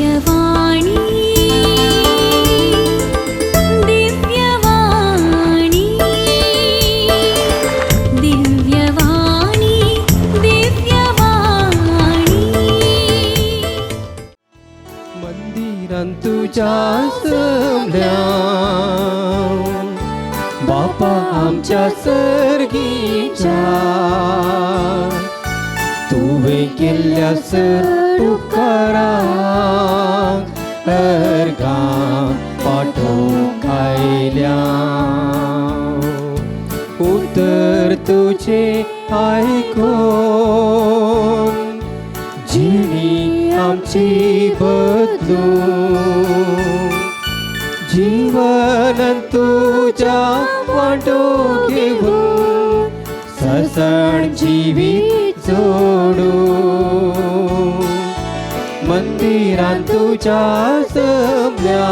दिव्यवाणी दिव्यवाणी दिव्यवाणी दिव्यवाणी। मंदिरान तुज्या जमल्या बापा आमच्या सर्गीच्या, तुवें केल्ल्या सर उपकारांक अर्घां पाठोवंक आयल्या। उतर तुजें आयकून जिणी आमची बदलून, जीवन तुज्या वांटो घेवन ससण जिवीत जोडून, मंदिरान तुज्या जमल्या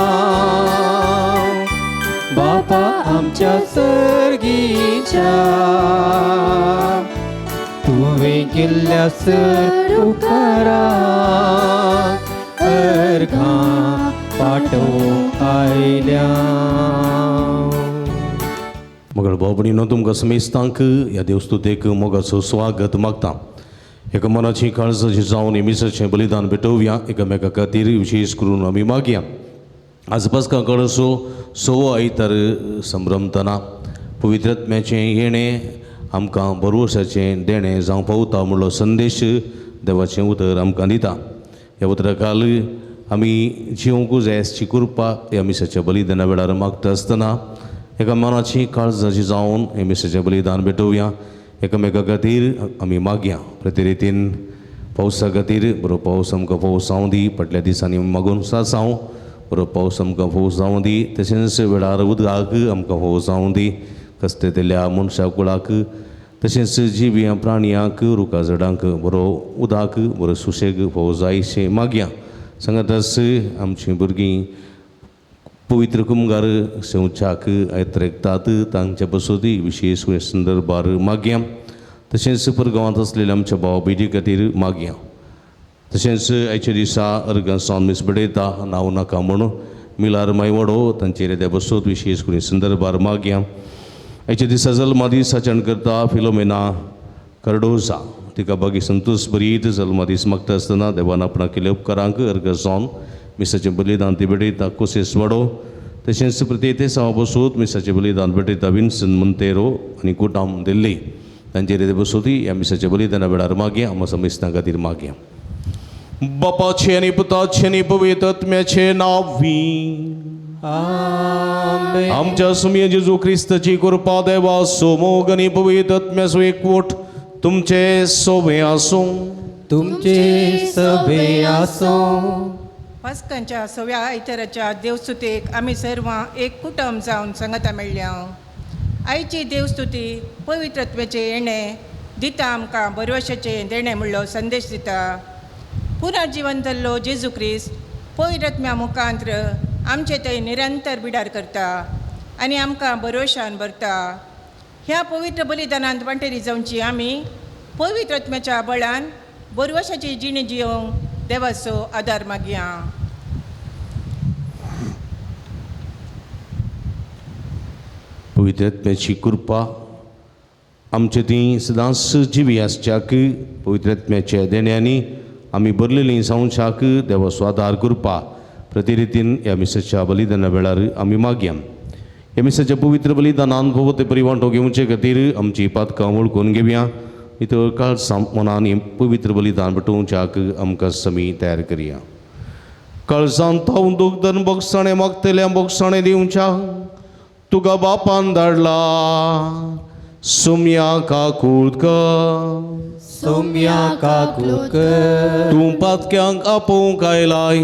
बापा आमच्या सर्गीच्या, तुवें केल्ल्या सर उपकारांक अर्घां पाठोवंक आयल्या। मगळ भाव भयणीनो, तुमकां समेस्तांक ह्या देवस्तुतेक मोगाचो स्वागत मागता। एका मनाची काळजाची जावन हे मिसाचें बलिदान भेटोवया एकामेका खातीर विशेश करून आमी मागया। आज पासका कळसो सवो आयतार संभ्रमतना पवित्र आत्म्याचें येणें आमकां भरवसाचें देणें जावं पावता म्हणलो संदेश देवाचें उतर आमकां दिता। ह्या उतरा काल आमी जिवंक जाय आसची कृपा ह्या मिसाच्या बलिदाना वेळार मागता आसतना एका मनाची काळजाची जावन हे मिसाचें बलिदान भेटोवया एकामेका खातीर आमी मागया। प्रतिरितीन पावसा खातीर बरो पावस आमकां पावस जावं दी, फाटल्या दिसांनी मागून सासांव बरो पावस आमकां पावस जावं दी, तशेंच वेळार उदकाक आमकां पावस जावं दी, कसतेतल्या मनशा कुळाक तशेंच जिव्या प्राणयांक रुखा झाडांक बरो उदक बरो सुशेग पावस जाय अशें मागया। सांगाताच आमचीं भुरगीं पवित्र कुमगार सेवच्याक आयत्रेकतात तांच्या बसोती विशेष संदर्भार मागया। तशेंच परगांवांत आसलेल्या आमच्या भाव भयणी खातीर मागया। तशेंच आयच्या दिसा अर्गां सावन मीस बडयता नांव नाका म्हणून मिलार मायवडो तांचेर त्या बसोत विशेष करून संदर्भार मागया। आयच्या दिसा जल्मा दीस आचरण करता फिलोमेना कर्डोजा तिका बागी संतोष बरीत जल्मा दीस मागता आसतना देवान आपणाक केल्या उपकारांक अर्घ जावन मिसाचें बलिदान ती भेटयता कोसेस वाडो। तशेंच प्रत्येक सावा बसूत मिसाचें बलिदान भेटयता विन्सन मंतेरो आनी कुटाम दिल्ली तांचेर बसोती ह्या मिसाच्या बलिदाना वेळार मागया आमकां समेस्तां खातीर मागया। बापाचें आनी पुताचें आनी पवित्र आत्म्याचें नांवी आमेन। आमच्या सुमये जेजू क्रिस्ताची कृपा देवाचो मोग आनी पवित्र आत्म्याचो एकवट तुमचे सोबे आसूं। तुमचे सभे आसूं। पास्कांच्या सव्या आयताराच्या देवस्तुतेक आमी सर्वां एक कुटुंब जावन सांगाता मेळ्ळ्या। आयची देवस्तुती पवित्र आत्म्याचें येणें दिता आमकां बरवशाचें देणें म्हणलो संदेश दिता। पुनर्जिवन जाल्लो जेजू क्रिस्त पवित्र आत्म्या मुखांत्र आमचे थंय निरंतर बिडार करता आनी आमकां बरवशान भरता। ह्या पवित्र बलिदानांत वांटेरी जावची आमी पवित्र आत्म्याच्या बळान बरवशाची जिणी जियोंक देवाचो आदार मागया। पवित्र आत्म्याची कृपा आमचे ती सदांच जिवी आसच्याक पवित्र आत्म्याच्या देण्यांनी आमी भरलेलीं जावच्याक देवाचो आदार कृपा प्रतिरितीन ह्या मिसाच्या बलिदाना वेळार आमी मागया। ह्या मिसाच्या पवित्र बलिदानान फावो ते परी वांटो घेवचे खातीर आमची पातकां वळखून घेवया। इतर काळ मनान हें पवित्र बलिदान पेटोवच्याक आमकां समी तयार करया। काळजांत तावून दुखदन बोगसाणें मागतल्या बोगसाणें दिवच्या तुका बापान धाडला सुम्या काकूळ कर। सोम्या काकूळ कर। तूं पातक्यांक आपोवंक आयलाय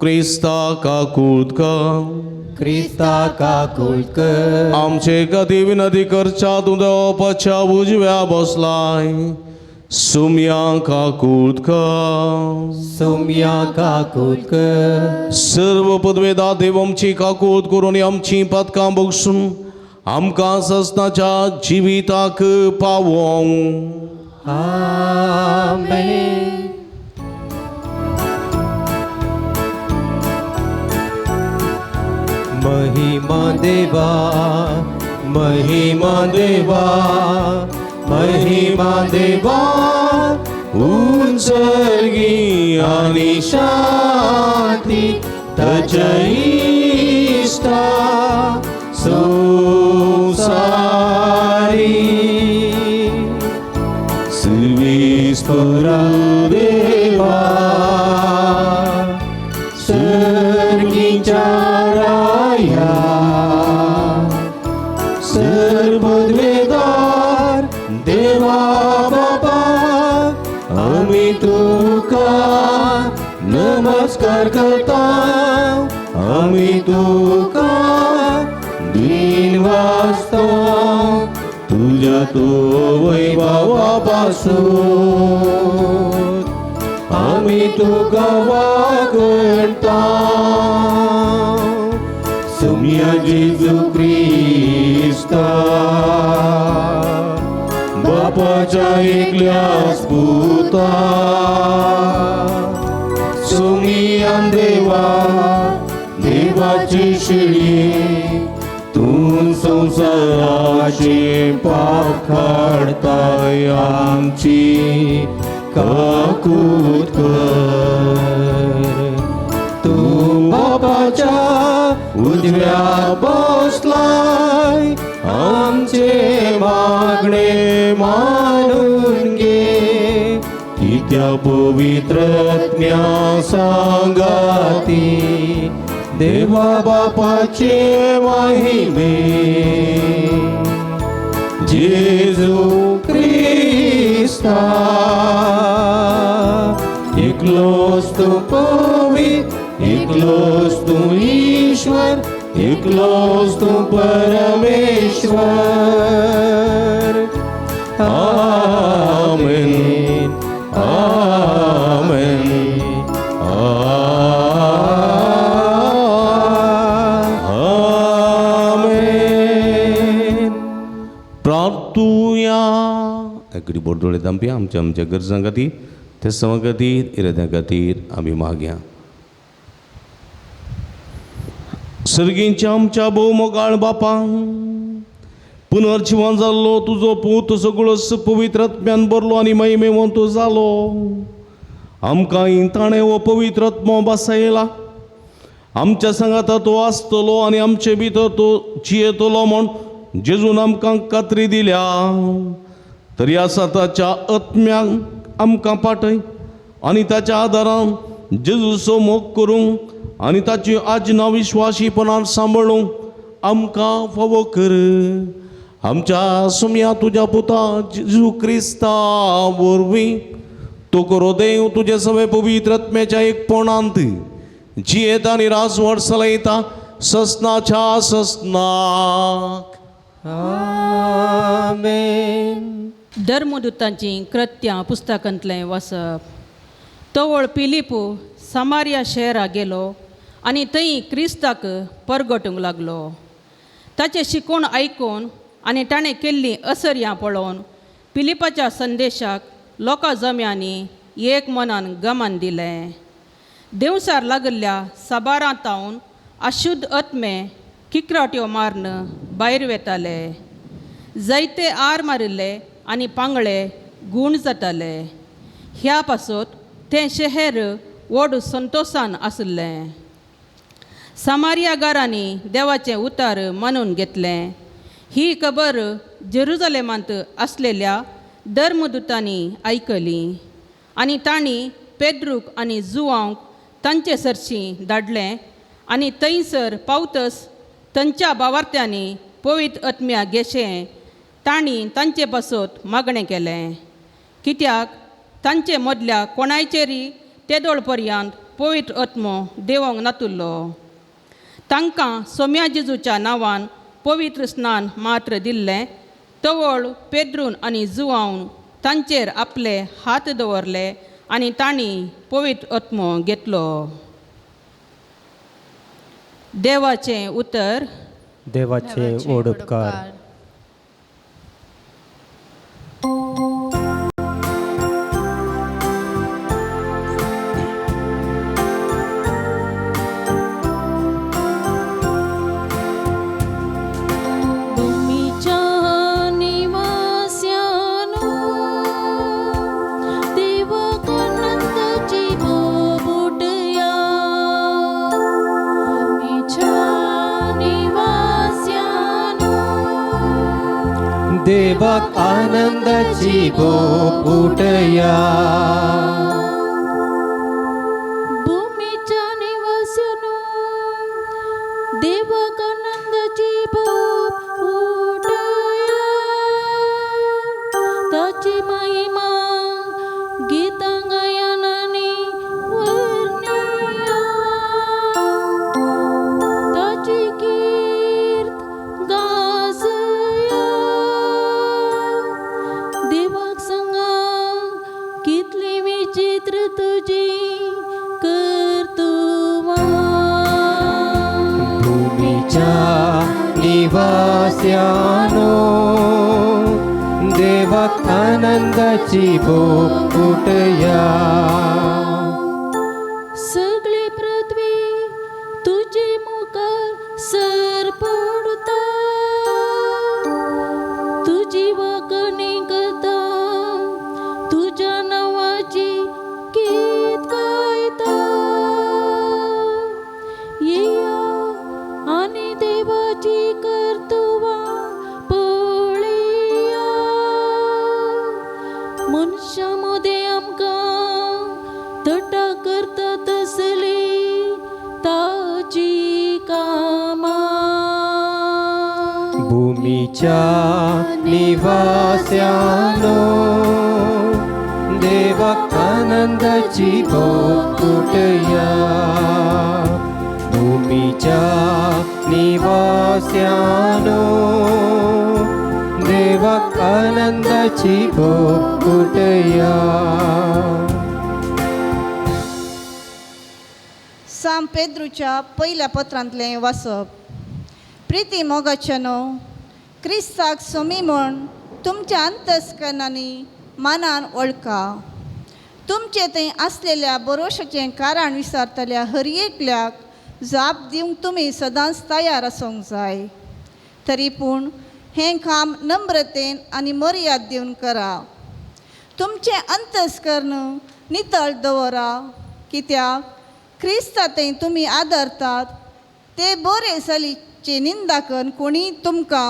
क्रिस्ता काकूळ कर। क्रिस्ता काकूळ कर। आमचे खातीर विनंती करच्या तूं देवाच्या उजव्या बसलाय सुम्या काकूळ कर। सोम्या काकूळ कर। सर्व पदवेदा देव आमची काकूळ करून आमची पातकां बगसून आमकां ससनाच्या जिविताक पावोवंक। आमेन। महिमा देवा, महिमा देवा, महिमा देवा, उंचर्गी आनी शांती ताच्या इश्टा संवसारी. सुविस्पुरा देवा, सर्गीच्या राया, सर्वद्वेदार देवा बाबा, आमी तुका नमस्कार करता, आमी तुका दिन वाजता, तुज्या तो वैभवा पासून आमी तुका वागणता. सुम्या जेजू क्रिस्ता, बापाच्या एकल्याच पुता, सुमियान देवा, देवाची शिळी, तूं संवसाराचे पाप काडताय, आमची काकूत कर. तूं बापाच्या उजव्या बसलाय, आमचे मागणे मानून घे, कित्या पवित्र आत्म्या सांगाती, देवा बापाचे महिमे, जेजू क्रिस्ता, एकलोच तूं पवित्र, एकलोच तूं ईश्वर, एकलोच तूं परमेश्वर. आमेन, आमेन, आमेन. प्रार्थुया. एकडे बोटडोळे दामपी आमच्या आमच्या गरजां खातीर, ते समा खातीर, इराद्यां खातीर आमी मागया. सर्गींच्या आमच्या भोवमोगाळ बापा, पुनर्जिवन जाल्लो तुजो पूत सगळोच पवित्र आत्म्यान भरलो आनी महिमेवंत जालो. आमकां ताणें हो पवित्र आत्मो बसयला, आमच्या सांगाता तो आसतलो आनी आमचे भितर तो जियेतलो म्हूण जेजून आमकां खात्री दिल्या. तरी आसा ताच्या आत्म्याक आमकां पाटय आनी ताच्या आदारान जेजूचो मोग करूंक आनी ताची आज्ञा विश्वासीपणान सांबाळूंक आमकां फावो कर. आमच्या सुम्या तुज्या पुता जेजू क्रिस्ता वरवीं तो करो देव तुजे सगळे पवित्र आत्म्याच्या एकपणांत जियेता आनी राजवट चलयता ससनाच्या ससनाक. आमेन. धर्मदूतांचीं कृत्यां पुस्तकांतलें वाचप. तवळ पिलिपू समारिया शहरा गेलो आनी थंय क्रिस्ताक परगटूंक लागलो. ताचें शिकोवण आयकून आनी ताणें केल्लीं असर्यां पळोवन पिलिपाच्या संदेशाक लोकां जम्यांनी एक मनान गमन दिलें. देंवसार लागिल्ल्या साबारांतावन अशुद्ध आत्मे किकराट्यो मारून भायर वेताले. जायते आर मारिल्ले आनी पांगळे गूण जाताले. ह्या पासत तें शहर व्हड संतोशान आशिल्लें. समारिया घरांनी देवाचें उतार मानून घेतलें. ही खबर जेरुजलेमांत आसलेल्या धर्मदूतांनी आयकली आनी तांणी पेद्रूक आनी जुवांक तांचे सरशीं धाडलें आनी थंयसर पावतस तांच्या बावार्थ्यांनी पवित्र आत्म्या घेशें तांणी तांचे पासत मागणें केलें. कित्याक तांचे मदल्या कोणायचेरी तेदोळ पर्यंत पवित्र आत्मो देवोंक नातुल्लो. तांकां सोम्या जेजूच्या नांवान पवित्र स्नान मात्र दिल्लें. तवळ पेद्रून आनी जुवावन तांचेर आपले हात दवरले आनी तांणी पवित्र आत्मो घेतलो. देवाचें उतर. देवाचे व्हड उपकार. देवाक आनंदाची बोप उठया. भूमीच्या निवास्यानो देवाक आनंदाची बोप उठया, ताची महिमा गीतां गायनांनी वर्णया, ताची कीर्त गाजया. देवाक सांगा कितली विचित्र तुजी कर्तुवां. भूमीच्या निवास्यानो देवाक आनंदाची बोप उठया. सगळी पृथ्वी तुजे मुखार सर पडता, तुजी वागणी करता, तुज्या नांवाची गीत गायता. येया आनी देवाची कर्तुवां पळया, मनशां मदें आमकां तटा करता तसली ताची कामां. भूमीच्या निवास्यानो देवाक आनंदाची बोप उठया. भूमीच्या निवास्यानो देवाक आनंदाची बोप उठया. सांत पेद्रूच्या पयल्या पत्रांतलें वाचप. प्रिती मोगाच्यानो, क्रिस्ताक सोमी म्हूण तुमच्या अंतस्करणांनी मानान वळखा. तुमचे थंय आसलेल्या बरोशाचें कारण विचारतल्या हर एकल्याक जाप दिवंक तुमी सदांच तयार आसूंक जाय. तरी पूण हें काम नम्रतेन आनी मर्याद दिवन करा. तुमचें अंतस्कर्ण नितळ दवरा, कित्याक क्रिस्ता थंय तुमी आदरतात ते बरे सलीचे निंदा करून कोणीय तुमकां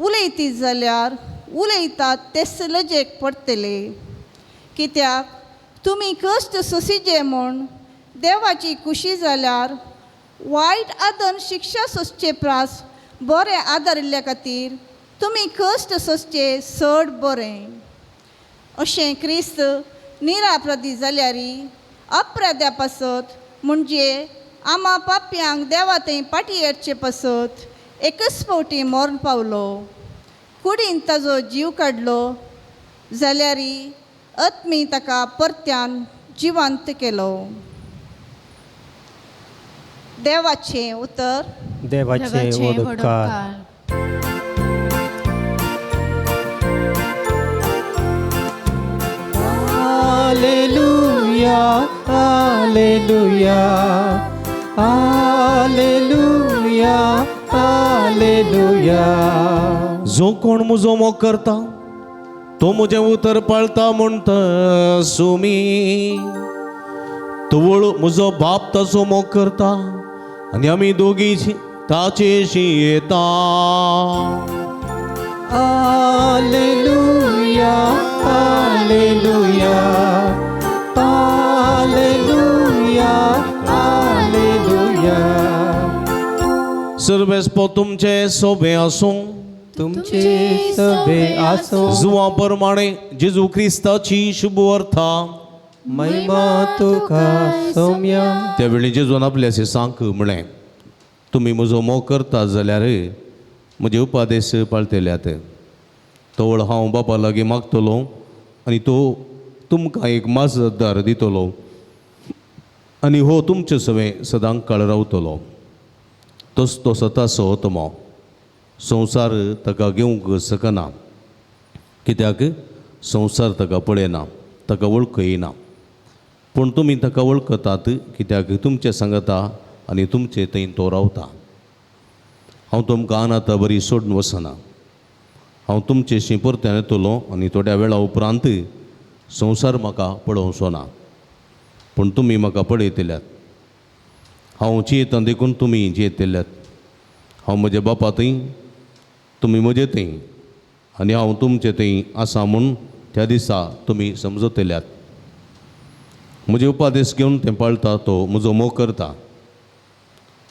उलयती जाल्यार उलयतात तेच लजेक पडटले. कित्याक तुमी कश्ट सोंसिजे म्हूण देवाची खुशी जाल्यार वायट आदन शिक्षा सोंसचे प्रास बरें आदारिल्ल्या खातीर तुमी कश्ट सोंसचे चड बरें. अशें क्रिस्त निराप्रदी जाल्यारी अपराध्या पासत म्हणजे आमा पापयांक देवा थंय पाटी येवचे पासत एकच फावटी मरण पावलो. कुडीन ताजो जीव काडलो जाल्यारी आत्मी ताका परत्यान जिवंत केलो. देवाचें उतर. देवाचे व्हड उपकार. Hallelujah, hallelujah, hallelujah, hallelujah. जो कोण म्हजो मोग करता तो म्हजें उतर पाळता म्हणटा सुमी. तवळ म्हजो बाप ताचो मोग करता आनी आमी दोगी ताचेशी येता. Hallelujah, hallelujah, hallelujah, hallelujah. सर्वेस्पो तुमचे सोबे आसूं, तुमचे सभे आसूं. जुवा प्रमाणे जेजू क्रिस्ताची शुभ अर्था. महिमा तुका सोम्या. त्या वेळी जेजून आपल्या सांक म्हळें, तुमी म्हजो मोग करता जाल्यार म्हजे उपादेश पाळटल्यात. तवळ हांव बापा लागीं मागतलो आनी तो तुमकां एक माजदार दितलो आनी हो तुमचे सवें सदांच काळ रावतलो. तस तो सतासो आत्मो संवसार ताका घेवंक शकना, कित्याक संवसार ताका पळयना, ताका वळखयना. पूण तुमी ताका वळखतात, कित्याक तुमचे सांगता आनी तुमचे थंय तो रावता. हांव तुमकां अनाथा बरी सोडून वचना, हांव तुमचेशी परत्यान येतलो आनी थोड्या वेळा उपरांत संवसार म्हाका पळोवचो ना, पूण तुमी म्हाका पळयतल्यात. हांव जियेता देखून तुमी जियेतल्यात. हांव म्हज्या बापा थंय, तुमी म्हजे थंय आनी हांव तुमचे थंय आसा म्हूण त्या दिसा तुमी समजतल्यात. म्हजे उपादेश घेवन तें पाळटा तो म्हजो मोग करता.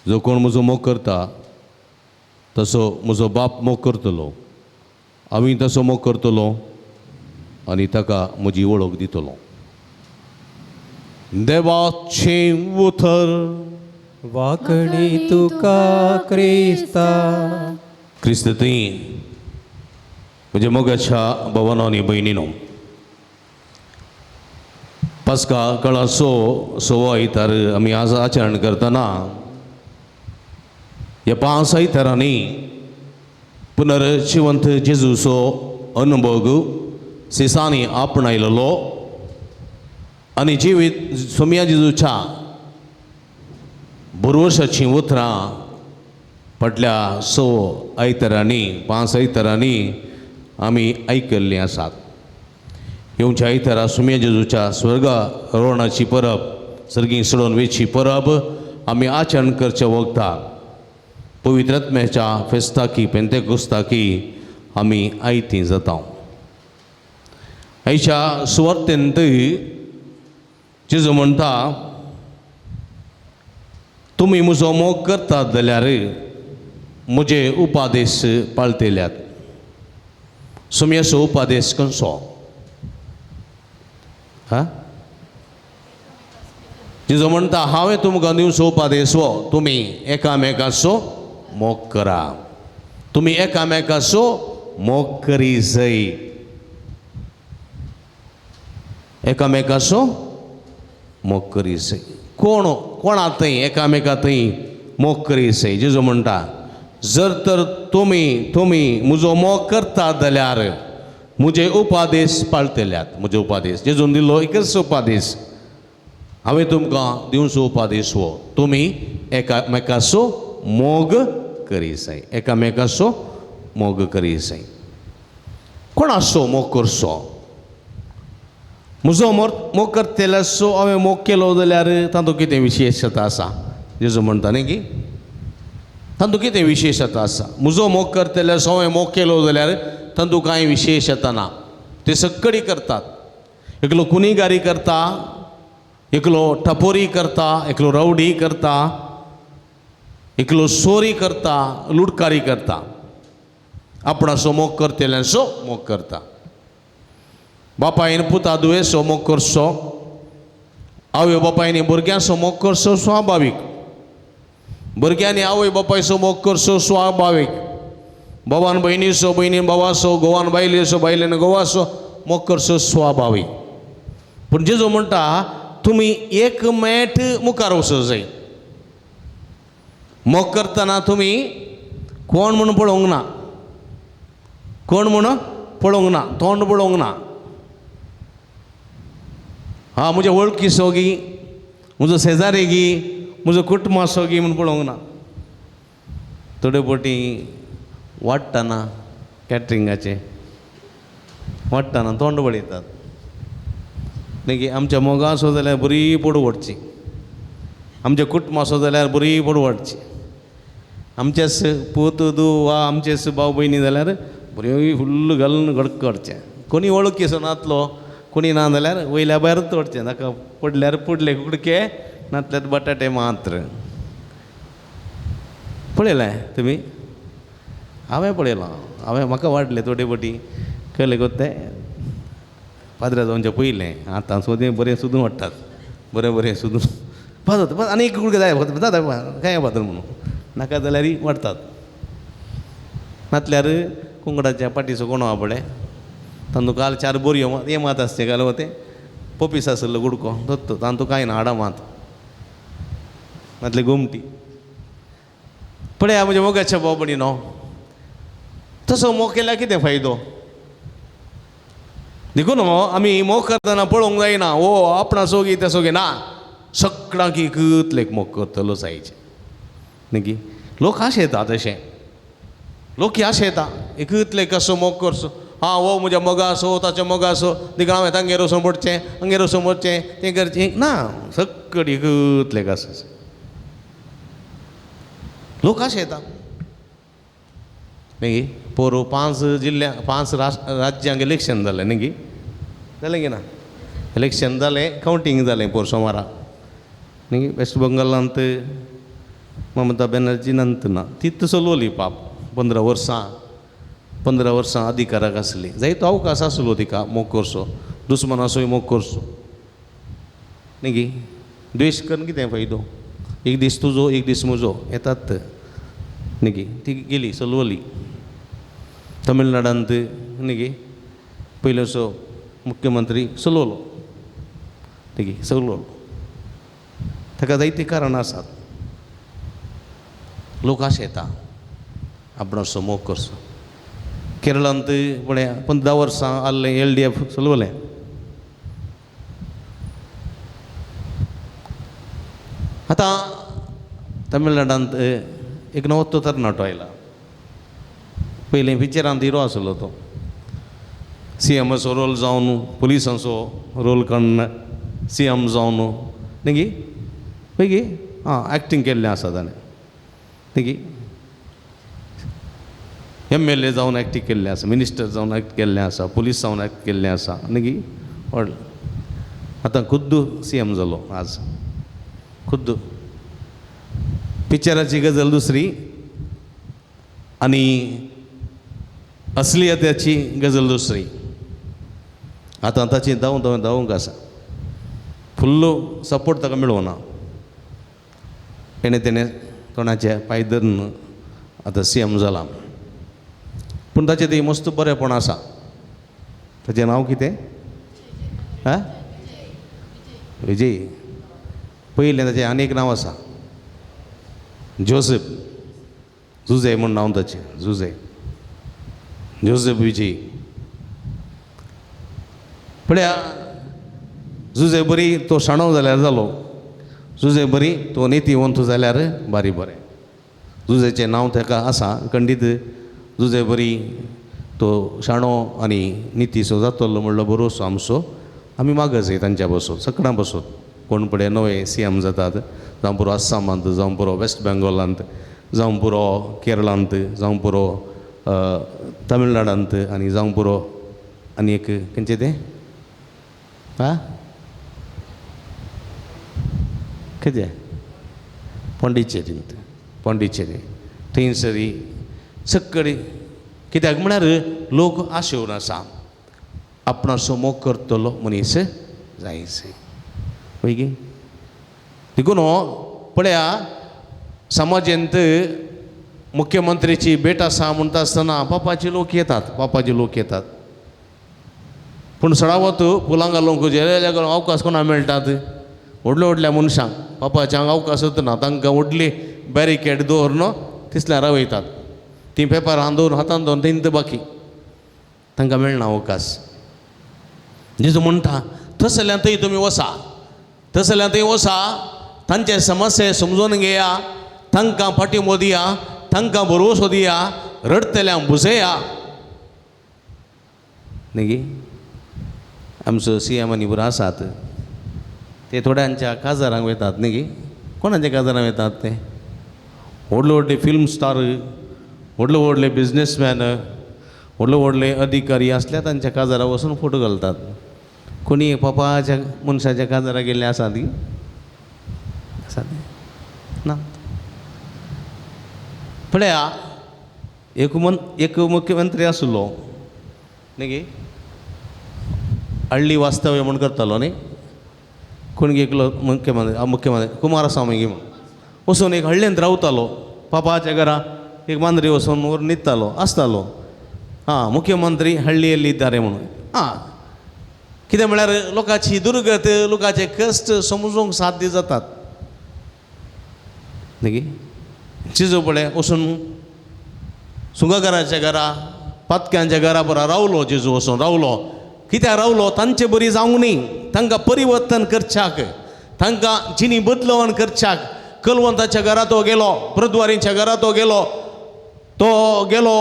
जो कोण म्हजो मोग करता तसो म्हजो बाप मोग करतलो, हांवूय तसो मोग करतलो आनी ताका म्हजी वळख दितलो. देवाचें उतर. वाकणी तुका क्रिस्ता. क्रिस्त थंय म्हज्या मोगाच्या भवनो आनी भयणीनो, पास्का कळाचो सवो आयतार आमी आज आचरण करतना ह्या 5 आयतारांनी पुनर्जिवंत जेजूचो अनुभव सिसांनी आपणायलेलो आनी जिवीत सोमया जेजूच्या बरवर्साचीं उतरां फाटल्या 6 आयतारांनी 5 आयतारांनी आमी आयकल्लीं आसात. येवच्या आयतारा सुम्या जेजूच्या स्वर्गा रोवणाची परब, सर्गीं सोडून वेची परब आमी आचरण करचे वखता पवित्र आत्म्याच्या फेस्ताकी पेंतेकुस्ताकी आमी आयतीं जाता. आयच्या सुवार्तेंत जेजू म्हणटा, तुमी म्हजो मोग करतात जाल्यार म्हजे उपादेश पाळटेल्यात. सुम्याचो उपादेश खंयचो? हा, जेजू म्हणटा, हांवें तुमकां दिवचो उपादेश हो, तुमी एकामेकाचो मोग करा, तुमी एकामेकाचो मोग करी जाय, एकामेकाचो मोग करी जाय. कोण कोणा थंय एकामेका थंय मोग करी जाय. जेजू म्हणटा, जर तर तुमी तुमी म्हजो मोग करतात जाल्यार म्हजे उपादेश पाळटल्यात. म्हजे उपादेश जेजून दिल्लो एकच उपादेश, हांवें तुमकां दिवचो उपादेश हो, तुमी एकामेकाचो मोग करी जाय, एकामेकाचो मोग करी जाय. कोणाचो मोग करचो? म्हजो मोग करतल्याचो हांवें मोग केलो जाल्यार तातूंत कितें विशेशता आसा? जेजू म्हणटा न्ही की तातूंत कितें विशेशता आसा? म्हजो मोग करतल्याचो हांवें मोग केलो जाल्यार तातूंत कांय विशेशता ना. ते सगळी करतात. एकलो कुनीगारी करता, एकलो टपोरी करता, एकलो रवडी करता, एकलो सोरी करता, लुटकारी करता. आपणाचो मोग करतल्यांचो मोग करता. बापायन पुता दुयेंसो मोग करचो, आवय बापायनी भुरग्यांचो मोग करचो स्वाभावीक, भुरग्यांनी आवय बापायचो मोग करचो स्वाभावीक, भावान भयणीचो, भयणीन भावाचो, घोवान बायलेचो, बायलेन घोवाचो मोग करचो स्वाभावीक. पूण जेजू म्हणटा, तुमी एक मेट मुखार वचूंक जाय. मोग करतना तुमी कोण म्हूण पळोवंक ना, कोण म्हूण पळोवंक ना, तोंड पळोवंक ना. हा, म्हज्या वळखीचो गी, म्हजो शेजारी गी, म्हजो कुटुंबाचो गी म्हूण पळोवंक ना. थोडे फावटी वाडटना कॅटरिंगाचें वाडटना तोंड पळयतात. मागीर आमच्या मोगाचो जाल्यार बरी पोड वाडची, आमच्या कुटुंबाचो जाल्यार बरी पोड वाडची, आमच्याच पूत दू वा आमचेच भाव भयणी जाल्यार बरी फुल्ल घालून घडक काडचें. कोणी वळखीचो नातलो, कोणी ना जाल्यार वयल्या भायर तोडचें, ताका पडल्यार पडले कुडके, नातल्यार बटाटे मात्र. पळयलें तुमी? हांवें पळयलां, हांवें म्हाका वाडलें थोडे फावटी कळ्ळें गो तें पाद्रा जावच्या पयलें. आतां सोदें बरें सोदून वाडटात, बरें बरें सोदून पाजत आनी एक कुडके जाय जाता काय पात्र म्हणून नाका जाल्यार वाडटात. नातल्यार कुंकडाच्या पाटीचो कोणो आहा पळय, तांतूं काल 4 बोरयो हें मात आसचें काल तें पोपीस आसलो गुडको दत्त, तांतूं कांय ना हाडां मात, नातले गोमटी. पळया म्हज्या मोगाच्या भाव भयणीनो, तसो मोग केल्यार कितें फायदो? देखून आमी मोग करतना पळोवंक जायना, ओ आपणाचो गी तेसो गी ना, सगळ्यांक एकतलेक मोग करतलो जायचें न्ही की. लोक आशेता तशें, लोक आशेता एकतलेक कसो मोग करचो. हा, हो म्हज्या मोगासो, ताच्या मोगासो, देखून हांवें तांगेर वचून पडचें, हांगेर वचून पडचें, तें करचें ना, सगळी एकतलेक आसा. लोक आशेता मागीर पोरू 5 जिल्ल्या 5 राज्यांक इलेक्शन जालें न्ही गी, जालें की ना? इलेक्शन जालें, कावंटींग जालें पोर सोमारा न्ही. वेस्ट बंगालांत ममता बॅनर्जी नंत ना, तीत चलवली पाप 15 वर्सां, 15 वर्सां अधिकाराक आसली. जायतो अवकाश आसलो तिका मोग करचो, दुस्मनाचोय मोग करचो न्ही गी. द्वेश करून कितें फायदो, एक दीस तुजो एक दीस म्हजो येतात न्ही गी. ती गेली चलवली. तमिळनाडांत न्ही गी पयलोचो मुख्यमंत्री चलवलो न्ही गी, चलवलो. ताका जायतीं कारणां आसात. लोक आशेता आपणाचो मोग करचो. केरळांत पळय 15 वर्सां आहलें LDF चलवलें. आतां तमिळनाडांत एक नवो तरणाटो आयला. पयलीं पिक्चरांत हिरो आसलो तो, CMचो रोल जावन पुलिसांचो रोल काडून CM जावन न्ही गी, पळय गी आं एक्टींग केल्लें आसा ताणें न्ही गी. MLA जावन एक्टींग केल्लें आसा, मिनिस्टर जावन एक्ट केल्लें आसा, पुलीस जावन एक्ट केल्लें आसा न्ही गी. व्हडलें आतां खुद्द CM जालो आज खुद्द. पिक्चराची गजाल दुसरी आनी असलियताची गजाल दुसरी. आतां ताची धांव धांव धांवंक आसा, फुल्ल सपोर्ट ताका मेळना. तेणें तेणें तोंडाचे पांय धरून आतां CM जाला. पूण ताचें तें मस्त बरेंपण आसा. ताचें नांव कितें? आं, विजय. पयलें ताचें आनी एक नांव आसा, जोसेफ जुजे म्हूण नांव ताचें, जुजे जोसेफ विजय. पळया जुजे बरी तो शाणो जाल्यार जालो, जुजे बरी तो नितीवंत जाल्यार बारी बरें. जुजेचें नांव ताका आसा खंडीत. जुजे बरी तो शाणो आनी नितीचो जातलो म्हणलो बरोसो आमचो. आमी मागत तांच्या बसोत सगळ्यां बसोत. कोण पळय नवे CM जातात, जावं पुरो आसामांत, जावं पुरो वेस्ट बेंगॉलांत, जावं पुरो केरळांत, जावं पुरो तमिळनाडांत, आनी जावं पुरो आनी एक खंयचें तें आं खंयचें पोंडिचेरींत, पोंडिचेरी थंयसरी सक्कडी. कित्याक म्हळ्यार लोक आशेवन आसा आपणाचो मोग करतलो मनीस जायचे पळय गी. देखून पळया समाजेंत मुख्यमंत्रीची भेट आसा म्हणटा आसतना पापाचे लोक येतात, पापाचे लोक येतात. पूण सडावत फुलां घालूंक जेल्या घालूंक अवकाश कोणा मेळटात? व्हडल्या व्हडल्या मनशांक पापाच्यांक अवकाश वतना तांकां व्हडली बॅरिकेड दवरून तिसल्यार रावयतात. तीं पेपरां दवरून हातान दवरून थंय बाकी तांकां मेळना अवकाश. जेजू म्हणटा तसल्यान थंय तुमी वसा, तसल्यान थंय वसा, तांचे समस्ये समजून घेया, तांकां पाठिंबो दिया, तांकां भरवसो दिया, रडटल्यांक भुजया न्ही गी. आमचो CM आनी बरो आसात ते थोड्यांच्या काजारांक वयतात न्ही गी. कोणाच्या काजारांक वयतात ते? व्हडले व्हडले फिल्म स्टार, व्हडले व्हडले बिजनेसमॅन, व्हडले व्हडले अधिकारी आसल्या तांच्या काजारा वचून फोटो घालतात. कोणी पापाच्या मनशाच्या काजारा गेल्ले आसा ती आसा ना. पळया एक मुख्यमंत्री आसलो न्ही गी, हळ्ळी वास्तव्य म्हूण करतालो न्ही. कोण एकलो मुख्यमंत्री, मुख्यमंत्री कुमारस्वामी म्हूण वचून एक हळ्ळेंत रावतालो. पापाच्या घरा एक मांद्री वचून वर न्हिदतालो आसतालो. आं, मुख्यमंत्री हळ्ळियल्ली इद्दारे म्हणून. आं, कितें म्हळ्यार लोकांची दुर्गत, लोकांचे कश्ट समजूंक साध्य जातात न्ही गी. चिजो पळय वचून सुंगाकाराच्या घरा, पातक्यांच्या घरा बरा रावलो जेजू, वचून रावलो. कित्याक रावलो? तांचे बरी जावंक न्ही, तांकां परिवर्तन करच्याक, तांकां जिणी बदलवण करच्याक. कलवंताच्या घरा तो गेलो, प्रद्वारींच्या घरा तो गेलो, तो गेलो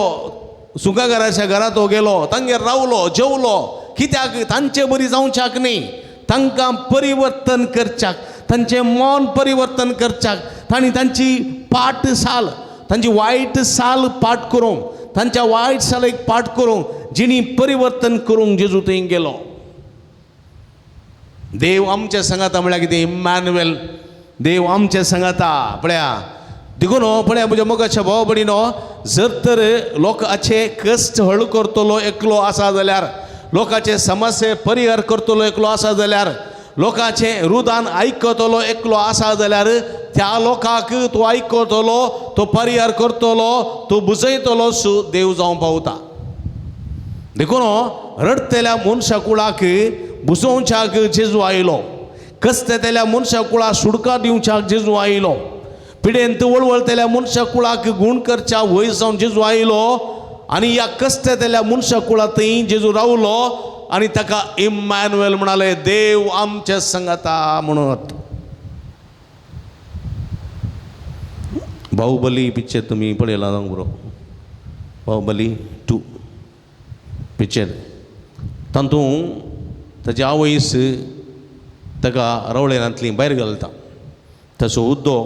सुंगाकाराच्या घरा तो गेलो, तांगेर रावलो, जेवलो. कित्याक? तांचे बरी जावच्याक न्ही, तांकां परिवर्तन करच्याक, तांचें मन परिवर्तन करच्याक. तांणी तांची पाट साल, तांची वायट साल पाट करूंक, तांच्या वायट सालेक पाठ करूंक, जिणी परिवर्तन करूंक जेजू थंय गेलो. देव आमच्या सांगाता म्हळ्यार कितें? इम्मानुएल, देव आमच्या सांगाता. पळया देखून पळया म्हज्या मोगाच्या भाव भयणीनो, जर तर लोकांचे कश्ट हळू करतलो एकलो आसा जाल्यार, लोकांचे समस्ये परिहार करतलो एकलो आसा जाल्यार, लोकांचें रुदान आयकतलो एकलो आसा जाल्यार, त्या लोकांक तूं आयकतलो, तो परिहार करतलो, तूं बुजयतलो सु देव जावंक पावता. देखून रडटल्या मनशा कुळाक बुजोवच्याक जेजू आयलो, कसतेल्या मनशा कुळाक सुडका दिवच्याक जेजू आयलो, पिडेंत वळवळतल्या मनशा कुळाक गूण करच्या वय जावन जेजू आयलो आनी ह्या कसतेल्या मनशा कुळा थंय जेजू रावलो आनी ताका इम्मानुएल म्हणाले, देव आमच्या संगाता म्हणत. बाहुबली पिक्चर तुमी पळयला जावंक बरो, बाहुबली 2 पिक्चर, तातूंत ताची आवयस ताका रवळेनांतली भायर घालता, ताचो हुद्दो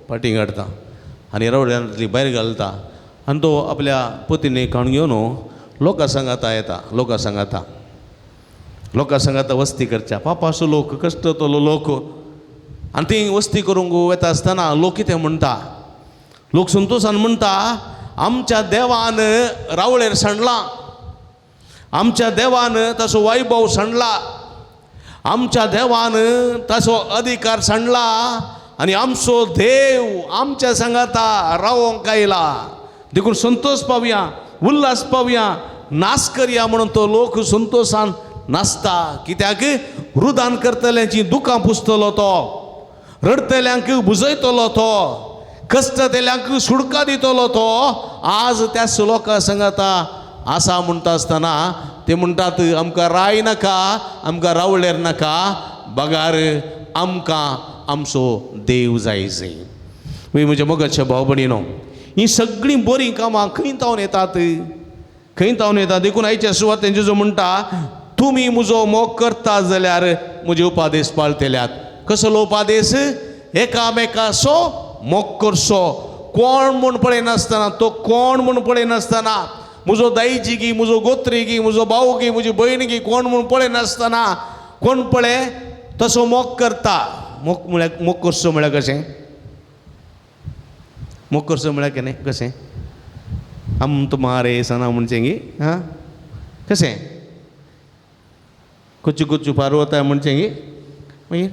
फाटीं काडटा आनी रवळेनांतली भायर घालता आनी तो आपल्या पतीने काण घेवन लोकां सांगाता येता, लोकां सांगाता, लोकां सांगाता वस्ती करच्या. पापाचो लोक, कश्टतलो लोक, आनी ती वस्ती करूंक वता आसतना लोक कितें म्हणटा, लोक संतोशान म्हणटा, आमच्या देवान रावळेर सांडला, आमच्या देवान ताचो वैभव सांडला, आमच्या देवान ताचो अधिकार सांडला आनी आमचो देव आमच्या सांगाता रावोंक आयला. देखून संतोष पावया, उल्हास पावया, नाश करया म्हणून तो लोक संतोशान नाचता. कित्याक? रुदान करतल्यांची दुकां पुसतलो तो, रडटल्यांक बुजयतलो तो, कश्टतल्यांक सुडका दितलो तो. आज त्या लोकां सांगाता आसा म्हणटा आसतना ते म्हणटात, आमकां राय नाका, आमकां रावळेर नाका, बगार आमकां आमचो देव जाय जाय. म्हज्या मोगाच्या भाव भयणीनो, हीं सगळीं बरीं कामां खंय तावन येतात, खंय तावन येतात? देखून आयच्या सुवातेन जेजू म्हणटा, तुमी म्हजो मोग करता जाल्यार म्हजे उपादेश पाळटल्यात. कसलो उपादेश? एकामेकाचो मोग करचो, कोण म्हूण पळयनासतना, तो कोण म्हूण पळयनासतना, म्हजो दायजी गी, म्हजो गोत्री गी, म्हजो भाव गी, म्हजी भयण गी, कोण म्हूण पळयनासतना, कोण पळय तसो मोग करता. मोग म्हळ्यार, मोग करचो म्हळ्यार कशें? मोग करचो म्हळ्यार केन्ना कशें? हम तुम्हारे सना म्हणचें गी, हां कशें? कुच्चू कुच्चू पारवता म्हणचें गी मागीर,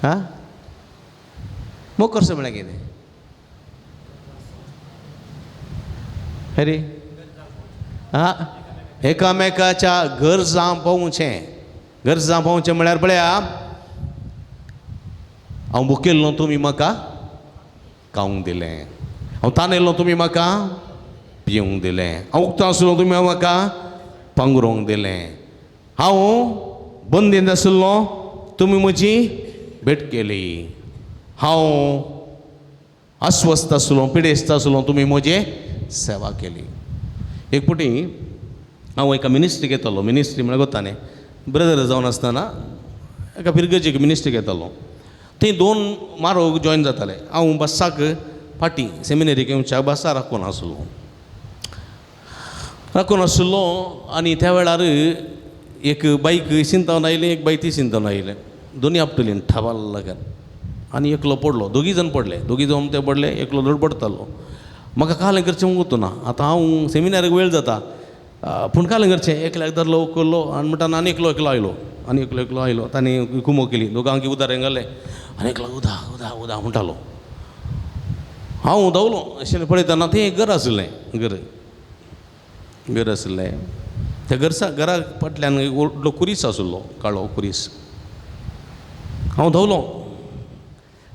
हां मोग करचो म्हळ्यार कितें? अरे हां, एकामेकाच्या गरजां पावचें. गरजां पावचें म्हळ्यार पळया, हांव भुकेल्लो तुमी म्हाका खावंक दिलें, हांव तानेल्लो तुमी म्हाका पिवंक दिलें, हांव उक्तो आसलो तुमी म्हाका पांगरूंक दिलें, हांव बंदींत आशिल्लो तुमी म्हजी भेट केली, हांव अस्वस्थ आसलो, पिडेस्त आसलो, तुमी म्हजी सेवा केली. एक फावटी हांव एका मिनिस्ट्रीक येतालो. मिनिस्ट्री म्हळ्यार वता न्ही, ब्रदर जावन आसतना एका फिरगर्जेक मिनिस्ट्रीक येतालो. थंय 2 मारोग जॉयन जाताले. हांव बसाक फाटीं सेमिनरीक येवच्या बसार राखून आसलो, राखून आशिल्लो. आनी त्या वेळार एक बायक शिंतावन आयली, एक बायक ती शिंतावन आयलें, दोनी आपटली ठबाल लागत आनी एकलो पडलो, दोगी जाण पडले, दोगी जावन ते पडले, एकलो धड पडटालो. म्हाका कालें करचें वचूं ना, आतां हांव सेमिनारीक वेळ जाता, पूण कालें करचें, एकल्याक धरलो उखल्लो आनी म्हणटा आनी एकलो एकलो आयलो, आनी एकलो एकलो आयलो, ताणें कुमो केली, दोगांक उदारें घालें आनी एकलो उदा उदा उदा म्हणटालो. हांव धांवलो अशें पळयतना थंय एक घर आशिल्लें, घर घर आशिल्लें. त्या घरसा घरा फाटल्यान एक व्हडलो कुरीस आशिल्लो, काळो कुरीस. हांव धांवलो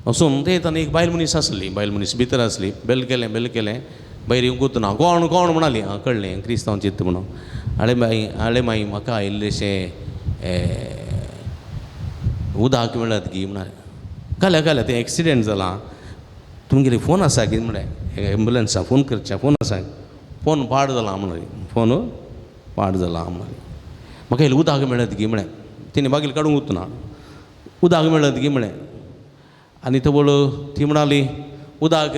वचून थंय येतना एक बायल मनीस आसली, बायल मनीस भितर आसली. बेल केलें, बेल केलें, भायर येवंक वतना कोण कोण म्हणाली. आं कळ्ळें क्रिस्तांव चित्त म्हणून. आळे माई, आळे माई, म्हाका इल्लेशें उदक मेळत गी म्हणाले. घाल्या घाल्या, तें एक्सिडेंट जाला, तुमगेली फोन आसा की म्हळें, एम्बुलन्सा फोन करचें, फोन आसा, फोन पाड जाला म्हणाली, फोन पाड जाला म्हणाली. म्हाका इल्लें उदक मेळत गी म्हळें. तिणें बागील काडूंक वतना उदक मेळत गी म्हळें. आनी तवळ ती म्हणाली उदक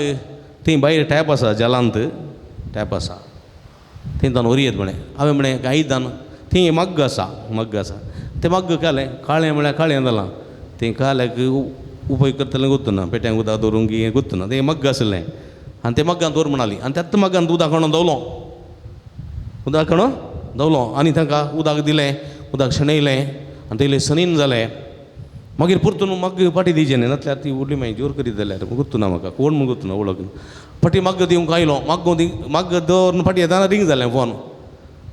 थंय भायर टॅप आसा, जलांत टॅप आसा, थंय तान वरी येत म्हळें. हांवें म्हळें आयदन थंय मग्ग आसा, मग्ग आसा, तें मग्ग कालें काळें म्हळ्यार काळें जालां, तें काल्याक उपयोग करतलें गुत्तना पेट्यांक उदक दवरूंक हें गुत्तना तें मग्ग आसलें आनी तें मग्गान दवर म्हणाली आनी त्याच मग्गान उदक हाडून दवलो, उदक हाडून दवलो आनी तांकां उदक दिलें, उदक शेणयलें आनी तेयलें सनीन जालें. मागीर परतून मग्ग फाटी दिवचें न्ही, नातल्यार ती उरली मागीर जोर करीत जाल्यार गुत्तू ना म्हाका कोण म्हूण गुत्तू ना वळख. फाटी मग्ग दिवंक आयलो, मग्ग मग्ग दवरून फाटी येतना रिंग जालें फोन,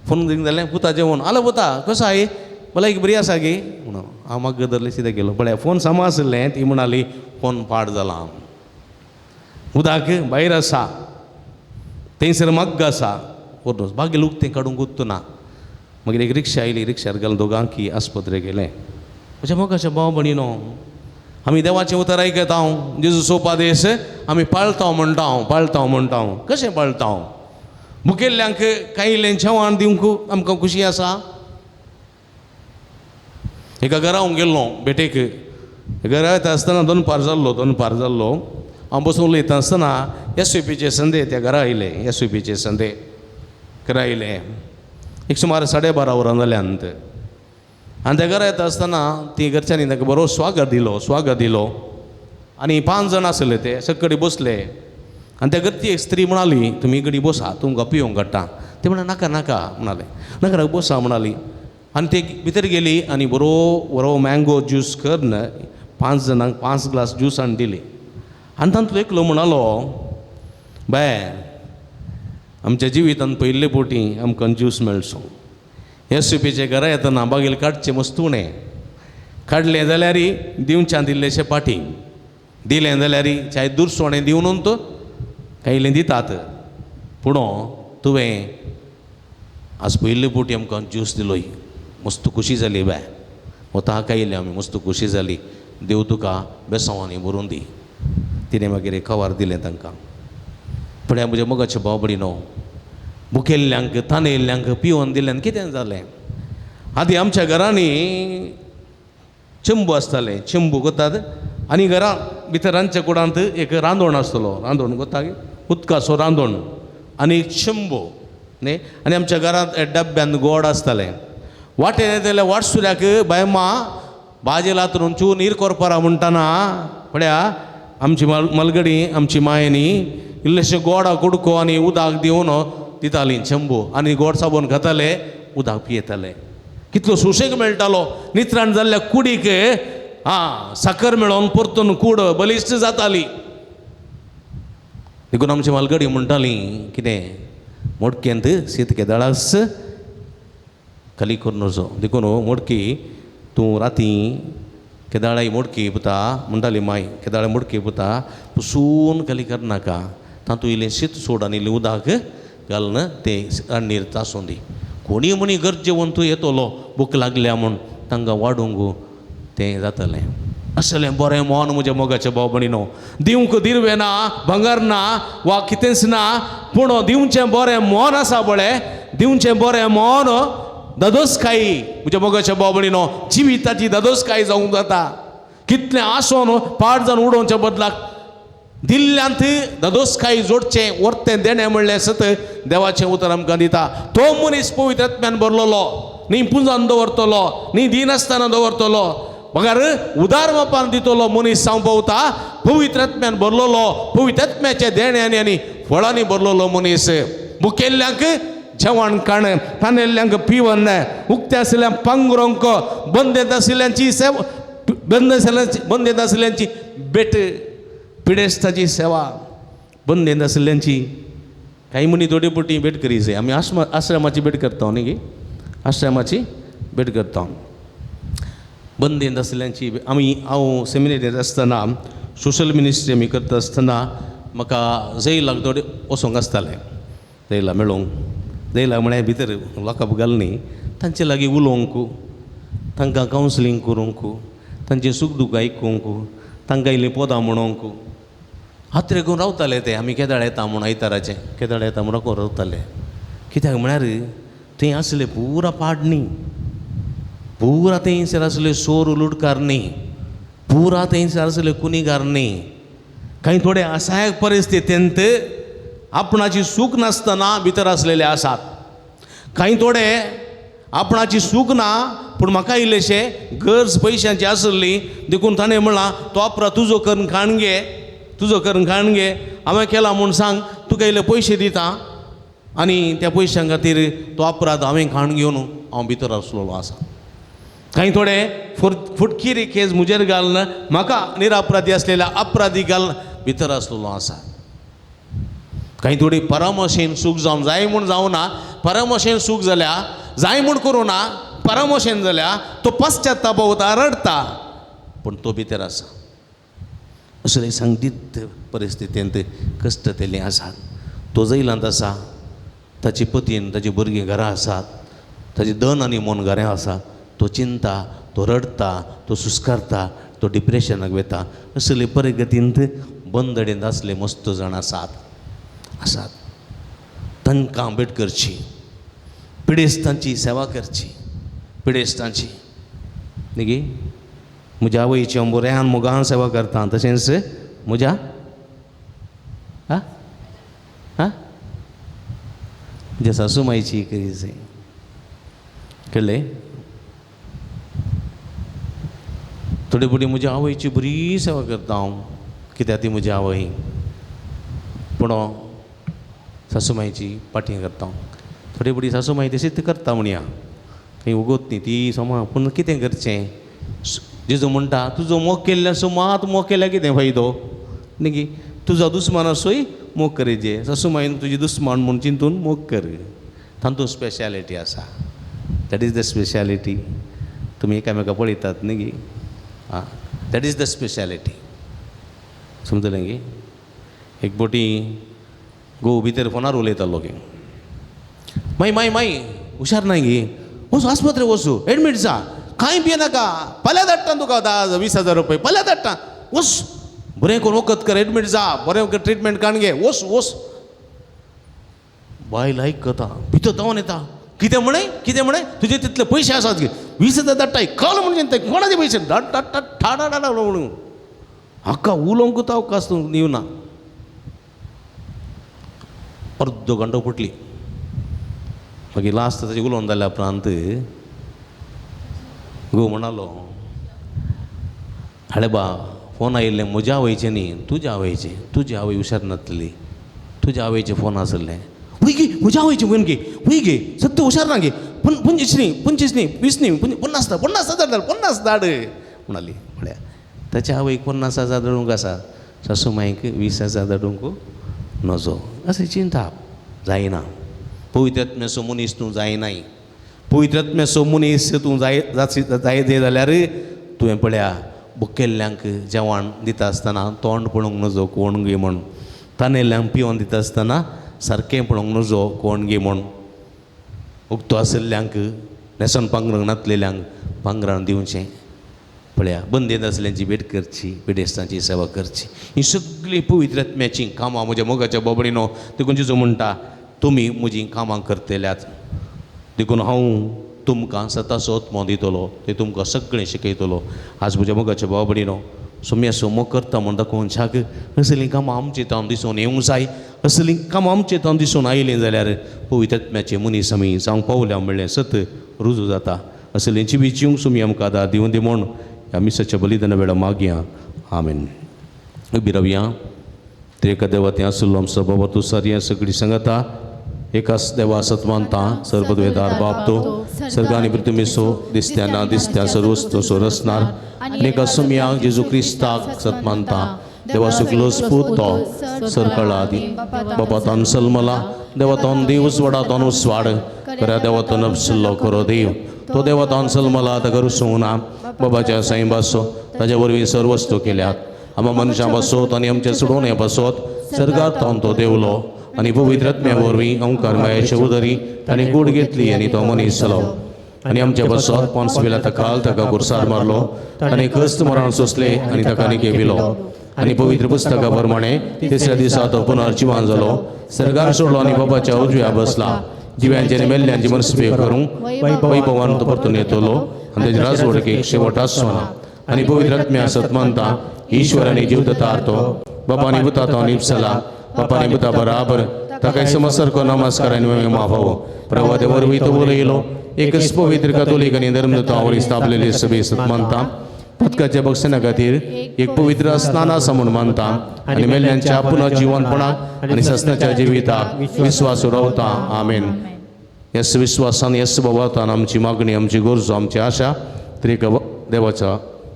फोन रिंग जालें, पुताचें फोन आलो, पुता कसो I भलायकी बरी आसा गे म्हणून हांव मग्ग धरलें सिदें गेलो. पळय फोन सामा आसलें, ती म्हणाली फोन पाड जाला, उदक भायर आसा, थंयसर मग्ग आसा, व्हरून बागेल उक्तें काडूंक गुत्तू ना. मागीर एक रिक्षा आयली, रिक्षार घालून दोगांकी आस्पत्रे गेलें. म्हज्या मोगाच्या भाव भयणीनो, आमी देवाचें उतर आयकता, जेजू सोपादेश आमी पाळता म्हणटा, पाळता म्हणटा, कशें पाळता? मुखेल्ल्यांक कांय जेवण दिवंक आमकां खुशी आसा. एका घरा हांव गेल्लो भेटेक, घरा येता आसतना दनपार जाल्लो, दनपार जाल्लो, हांव बसून उलयता आसतना एस यू पीचे संदे त्या घरा आयले, एस यू पीचे संदे घरा आयले, एक सुमार 12:30 वरां जाल्यांत. आनी त्या घरा येता आसतना ती घरच्यांनी तांकां बरो स्वागत दिलो, स्वागत दिलो आनी 5 जाण आसले ते सकडी बसले. आनी त्या घरची एक स्त्री म्हणाली तुमी गडी बसा, तुमकां पिवंक काडटा. ते म्हणा नाका नाका म्हणाले, नाका नाका बसा म्हणाली. आनी ते भितर गेली आनी बरो बरो मँगो ज्यूस करून 5 जाणांक 5 ग्लास ज्यूस हाडून दिली. आनी तातूंतलो एकलो म्हणालो, बाय आमच्या जिवितांत पयले फावटी आमकां ज्यूस मेळचो. एस यू पीचे घरा येतना बागेल काडचें मस्त उणें काडलें जाल्यार दिवच्यान दिल्लेशें पाटी दिलें जाल्यार चाय दुरसोणें दिवन तो कांय दितात, पूण तुवें आज पयले फावटी आमकां ज्यूस दिलोय, मस्त खुशी जाली बाय, वता आयले आमी मस्त खुशी जाली, देव तुका बेसांवांनी भरून दी. तिणें मागीर कवार दिलें तांकां. पूण म्हज्या मोगाचे भाव भयणीनो, मुखेल्ल्यांक तानेल्ल्यांक पिवन दिल्यान कितें जालें? आदी आमच्या घरांनी चेंबू आसताले, चेंबू कोतात आनी घरा भितर रांदच्या कुडांत एक रांदोण आसतलो, रांदोण कोता उदकाचो रांदोण आनी एक चेंबू न्ही. आनी आमच्या घरांत डब्यांत गोड आसतालें. वाटेन येतले जाल्यार वाटसुऱ्याक बायमा भाजी लातरून चू नीर कोरपारा म्हणटना पळया आमची मलगडी आमची मायनी इल्लेशें गोडा कुडको आनी उदक दिवन दितालीं चेंबू आनी गोड साबण खाताले, उदक पियेताले. कितलो सुशेग मेळटालो. नित्राण जाल्ल्या कुडीक आं साकर मेळोवन परतून कूड बलिश्ट जाताली. देखून आमची मालगडी म्हणटाली कितें मोडकेंत शीत केदळास खाली करून वचो. देखून मोडकी तूं राती केदाळाय मोडकी पुता म्हणटाली माय, केदाळाय मोडकी पुता पुसून खाली करनाका, तातूंत इल्लें शीत सोड आनी इल्लें उदक घालून तें रान्नीर तासूं दी. कोणीय म्हणी गरजेवंत येतलो भूक लागल्या म्हूण तांकां वाडूंक तें जातलें. असलें बरें मन म्हज्या मोगाच्या भाव भयणीनो, दिवंक दिरवें ना, भांगर ना वा कितेंच ना, पूण दिवचें बरें मन आसा पळय, दिवचें बरें मन दादोसकाय म्हज्या मोगाच्या भाव भयणीनो, जिविताची दादोसकाय जावंक जाता. कितलें आसोन पाड जावन उडोवच्या बदलाक दिल्ल्यांत दादोसकाय जोडचें वर्तें देणें म्हणलें सत देवाचें उतर आमकां दिता. तो मनीस पवित्र आत्म्यान भरलेलो न्ही, पुंजान दवरतलो न्ही, दिनासतना दवरतलो, बगर उदार मापान दितलो मनीस जावं पावता. पवित्र आत्म्यान भरलेलो, पवित्र आत्म्याच्या देण्यांनी आनी फळांनी भरलेलो मनीस मुखेल्ल्यांक जेवण खाण, तानेल्ल्यांक पिवन, उक्ते आशिल्ल्या पांगरोंक, बंदेंत आशिल्ल्यांची सेवा, बंद आशिल्ल्यांची बंदेंत आशिल्ल्यांची भेट, पिडेस्ताची सेवा, बंदेंत आशिल्ल्यांची. कांय मनी थोडी पुटी भेट करी जाय. आमी आश्रमाची भेट करता न्ही गे, आश्रमाची भेट करता. बंदेंत आशिल्ल्यांची आमी, हांव सेमिनेरींत आसतना सोशल मिनिस्ट्री आमी करता आसतना म्हाका जैलाक थोडे वचोंक आसतालें, जैला मेळोंक, जैला म्हळ्यार भितर लॉकअप घाल न्ही, तांचे लागीं उलोवंक, तांकां कावन्सिलींग करूंक, तांचें सूख दूख आयकूंक, तांकां इल्लीं पदां म्हणोंक. हातरे घेवन रावताले ते, आमी केदाळ येता म्हूण, आयताराचें केदाळ येता म्हूण रावताले. कित्याक म्हळ्यार थंय आसले पुरा पाड न्ही, पुरा थंयसर आसले सोर लुटकार न्ही, पुरा थंयसर आसले कुनिगार न्ही. कांय थोडे असहायक परिस्थितींत आपणाची सूख नासतना भितर आसलेले आसात. कांय थोडे आपणाची सूख ना पूण म्हाका इल्लेशें गरज पयशांची आसली देखून ताणें म्हणलां तो अपरा तुजो करून खाण घे, तुजो करून खाण घे, हांवें केला म्हूण सांग, तुका इल्ले पयशे दिता आनी त्या पयशां खातीर तो अपराध हांवें खाण घेवन हांव भितर आसलेलो आसा. कांय थोडे फुटकिरी केस म्हजेर घालून म्हाका निरापराधी आसलेल्या अपराधी घालून भितर आसलेलो आसा. कांय थोडी परामोशेन सूख जावन जाय म्हूण जावना, परामोशेन सूख जाल्या जाय म्हूण करूं ना, परामोशेन जाल्या तो पश्चाताप वता, रडटा, पूण तो भितर आसा. असले संदिग्ध परिस्थितींत कश्ट तेले आसात. तो जैलांत आसा, ताची पतीन ताची भुरगीं घरा आसात, ताची धन आनी मन घरा आसा. तो चिंता, तो रडटा, तो सुस्कारता, तो डिप्रेशनाक वता. असले परिगतींत बंदडेंत आसले मस्त जाण आसात आसात. तांकां भेट करची, पिडेस्तांची सेवा करची, पिडेस्तांची न्ही. म्हज्या आवयची हांव बऱ्यान मोगान सेवा करता, तशेंच म्हज्या आं आं म्हज्या सासू मायची करी जाय. कळ्ळें? थोडे फुडें म्हज्या आवयची बरी सेवा करता हांव, कित्याक ती म्हजी आवय, पूण सासू मायची पाटी करता हांव. थोडे फुडें सासू माय तशीच करता म्हणया, खंय उगोत न्ही ती समा. पूण कितें करचें? जेजू म्हणटा तुजो मोग केल्ले आसूं मात मोग केल्यार कितें फायदो न्ही? तुजो दुस्मान आसूय मोग करीजे, सासू मायन तुजी दुस्मान म्हूण चिंतून मोग कर. तातूंत स्पेशालिटी आसा. That is the speciality. तुमी एकामेका पळयतात न्ही गी? आं, that is the speciality. समजलें गी? एक बोटी घोव भितर फोनार उलयतालो गे, माई माई माई हुशार ना गी, वचू आस्पत्रे वचू, एडमीट जा, कांय भियेनाका, फाल्यां धाडटा तुका 10-20 हजार रुपये, फाल्यां धाडटा, वच बरें करून वखद कर, एडमीट जा, बरें ट्रिटमेंट काडून घे, वच वच. बायल आयकता, भितर धांवन येता, कितें म्हणे कितें म्हणे, तुजे तितले पयशे आसात गे, 20 हजार धाडटाय, कळ म्हणजे ते कोणाचे पयशे धाड धाड धाड ठाडा ठाडा म्हणून हाका उलोवंक अवकाश दिवना. अर्दो घंटो फुटली. मागीर लास्ट ताचें उलोवन जाल्या उपरांत घोव म्हणालो, हाडे बा फोन आयिल्लें म्हज्या आवयचें न्ही तुज्या आवयचें, तुजी आवय हुशार नासली, तुज्या आवयचें फोन आसलें. वय गे म्हज्या आवयचें फोन गे, वय गे सत्य हुशार ना गे, पण 25 न्ही 25 न्ही 20 न्ही 50 धाड, 50 हजार धाड, 50 धाड म्हणाली. म्हळ्यार ताच्या आवयक 50 हजार धाडूंक आसा, सासू मायक 20 हजार धाडूंक नजो. अशें चिंताप जायना. पवित्र आत्म्याचो मनीस तूं जायनाय. पवित्र आत्म्याचो मनीस तूं जाय जाय जाल्यार तुवें पळया बुकेल्ल्यांक जेवण दिता आसतना तोंड पळोवंक नजो कोण गे म्हूण, तानेल्ल्यांक पिवन दिता आसतना सारकें पळोवंक नजो कोण गे म्हूण, उक्तो आशिल्ल्यांक न्हेसण पांगरूंक नासलेल्यांक पांगरान दिवचें, पळया बंदेंत आसल्यांची भेट करची, पिडेस्तांची सेवा करची. ही सगळीं पवित्र आत्म्याचीं कामां म्हज्या मोगाच्या बोबडीनो. देखून जेजू म्हणटा तुमी म्हजीं कामां करतल्यात, देखून हांव तुमकां सताचो आत्मो दितलो, ते तुमकां सगळें शिकयतलो. आज म्हज्या मोगाच्या बाबडीनो सोम्यासो मोग करता म्हूण दाखोवच्याक असलीं कामां आमचे तावन दिसून येवंक जाय. असलीं कामां आमचे तावन दिसून आयलीं जाल्यार पवित्र आत्म्याचे मनीस आमी जावंक पावल्या म्हणलें सत रुजू जाता. असलीं जिवीत जिवंक सुमी आमकां आदार दिवं दी म्हूण ह्या मिसाच्या बलिदाना वेळार मागया. आमेन. उबी रावया. एका देवा तें आसलो आमचो बाबा तूं सारया सगळी सांगता एकाच देवा सतमानता सर्वद्वेदार बाप तो सर्ग आनी पृथ्वीसो दिसत्या ना दिसत्या सर्वस्तो सोरसनार आनी एका सुमया जेजू क्रिस्ताक सतमानता देवा सुकलोस पूत तो सरकळा आदी बाबा तान सलमला देवा तोन देव उजवाडा तोन उस्वाड खऱ्या देवा तो नपसल्लो खरो देव तो देवा तोन सलमला ताका रुसोवना बाबाच्या साईं बासो ताज्या वरवीं सर्वस्तू केल्यात आमा मनशां पासत आनी आमच्या सोडोवणे पासत सर्गार तावन तो देवलो आनी पवित्र आत्म्या वरवीं ओंकार मायाचे उदरी ताणें गूड घेतली आनी तो मनीस जालो आनी आमच्या पासत पोन्स पिलाता काल ताका खुर्सार मारलो ताणें कश्ट मरण सोंसले आनी ताका निकेपिलो आनी पवित्र पुस्तका प्रमाणे तिसऱ्या दिसा तो पुनर्जिवान जालो सर्गार सोडलो आनी बाबाच्या उजव्या बसला जिव्यांचे आनी मेल्ल्यांची मनस्पे करूंक वैभवान तो परतून येतलो आनी ताजी राजवडकेक शेवट आसचो ना आनी पवित्र आत्म्या सतमानता ईश्वराने जीव दत्तार तो बापानी पुता तो निपसला बापानी पुता बराबर ताका समसारको नमस्कार आनी माफावो प्रभा देवर वयतो उलयलो एकच पवित्र कातोलीक आनी धर्मदूतां वरवीं स्थापलेले सभेस्त मानता पदकाच्या बक्षणा खातीर एक पवित्र स्नान आसा म्हूण मानता आनी मेल्ल्यांच्या पुनर्जिवनपणाक आनी ससनाच्या जिविताक विश्वास उरवता. आमेन. येस विश्वासान येस भावार्थान आमची मागणी आमची गरजो आमची आशा त्रिक देवाच्या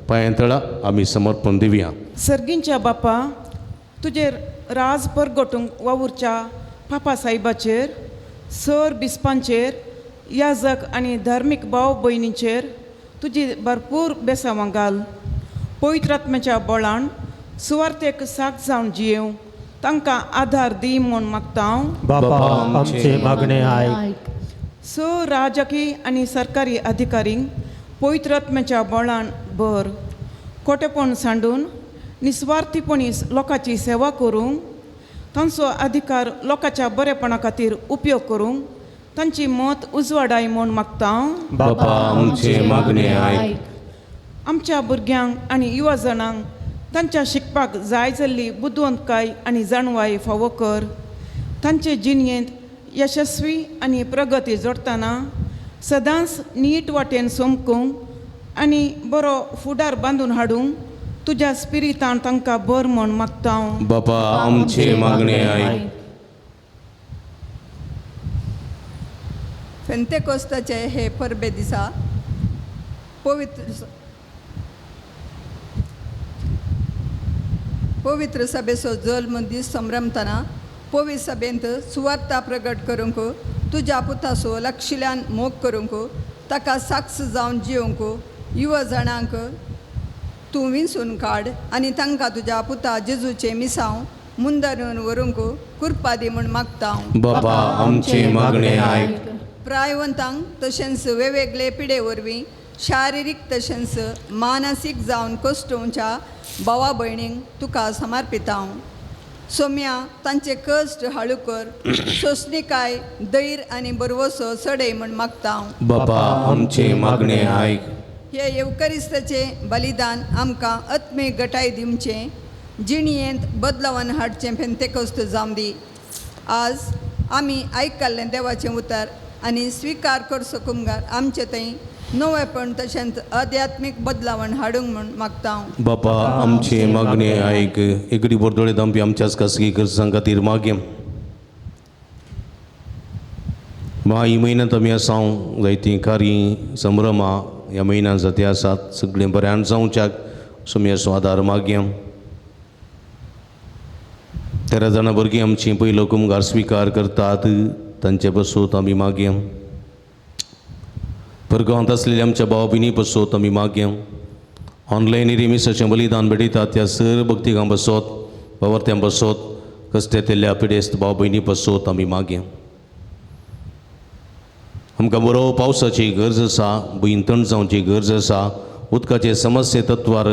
पांयांतळा आमी समर्पण दिवया. सर्गींच्या बापा तुजेर राज परगटूंक वावुरच्या पापा साहेबाचेर सर बिस्पांचेर याजक आनी धार्मीक भाव भयणींचेर तुजी भरपूर बेसांवां घाल. पवित्र आत्म्याच्या बळान सुवार्थेक साक जावन जियेवं तांकां आधार दी म्हूण मागता हांव. बापा आमचे मागणे आयक. स राजकी आनी सरकारी अधिकारींक पवित्र आत्म्याच्या बळान भर खोटेपण सांडून निस्वार्थीपणी लोकांची सेवा करूंक तांचो अधिकार लोकांच्या बरेपणा खातीर उपयोग करूंक तांची मत उजवाडाय म्हूण मागता हांव. बापा आमचे मागणे आयक. आमच्या भुरग्यांक आनी युवा जाणांक तांच्या शिकपाक जाय जाल्ली बुदवंतकाय आनी जाणवाय फावो कर. तांचे जिणेंत यशस्वी आनी प्रगती जोडटना सदांच नीट वाटेन सोमकूंक आनी बरो फुडार बांदून हाडूंक तुज्या स्पिरितान तांकां बर म्हूण मागता हांव. बापा आमचे मागणे आयक. फेंतेकोस्ताचे हे परबे दिसा पवित्र पवित्र सभेचो जल्म दीस संभ्रमतना पवित्र सभेंत सुवार्ता प्रगट करूंक तुज्या पुतासो लक्षिल्यान मोग करूंक ताका साक्ष जावन जिवंक युवा जाणांक तूं विंचून काड आनी तांकां तुज्या पुता जेजूचें मिसांव मुंदारून व्हरूंक कुरपा दी म्हूण मागता हांव. बापा आमचे मागणे आयक. प्रायवंतांक तशेंच वेगवेगळे पिडे वरवीं शारिरीक तशेंच मानसीक जावन कश्टोवच्या भावा भयणींक तुका समर्पिता हांव. सोम्या तांचे कश्ट हाळू कर सोंसणीकाय धैर्य आनी बरवसो चडय म्हूण मागता हांव. बापा आमचे मागणे आयक. हे येवकरिस्ताचें बलिदान आमकां आत्मीक गटाय दिवचें जिणयेंत बदलावन हाडचें फेंतेकोस्त जावं दी. आज आमी आयकल्लें देवाचें उतर आनी स्विकार करचो कुमगार आमचे थंय नवेपण तशेंच आध्यात्मीक बदलावण हाडूंक म्हूण मागता हांव. बापा आमचे मागणे आयक. एकडे बोरदोळे दामपी आमच्याच खासगी गरजां खातीर मागया. माई म्हयन्यांत आमी आसा जायतीं कार्य संभ्रमां ह्या म्हयन्यांत जाती आसात सगळें बऱ्यान जावच्याक सोमयाचो आदार मागया. 13 जाणां भुरगीं आमचीं पयलो कुमगार स्विकार करतात तांचे बसोत आमी मागया. परगांवांत आसलेल्या आमच्या भाव भयणी बसोत आमी मागया. ऑनलायन रिमिसाचें बलिदान भेटयतात त्या सर भक्तिकां बसोत बावर्त्यां बसोत कश्टेंतल्या पिडेस्त भाव भयणी बसोत आमी मागया. आमकां बरो पावसाची गरज आसा, भूंय तण जावची गरज आसा, उदकाचे समस्ये तत्वार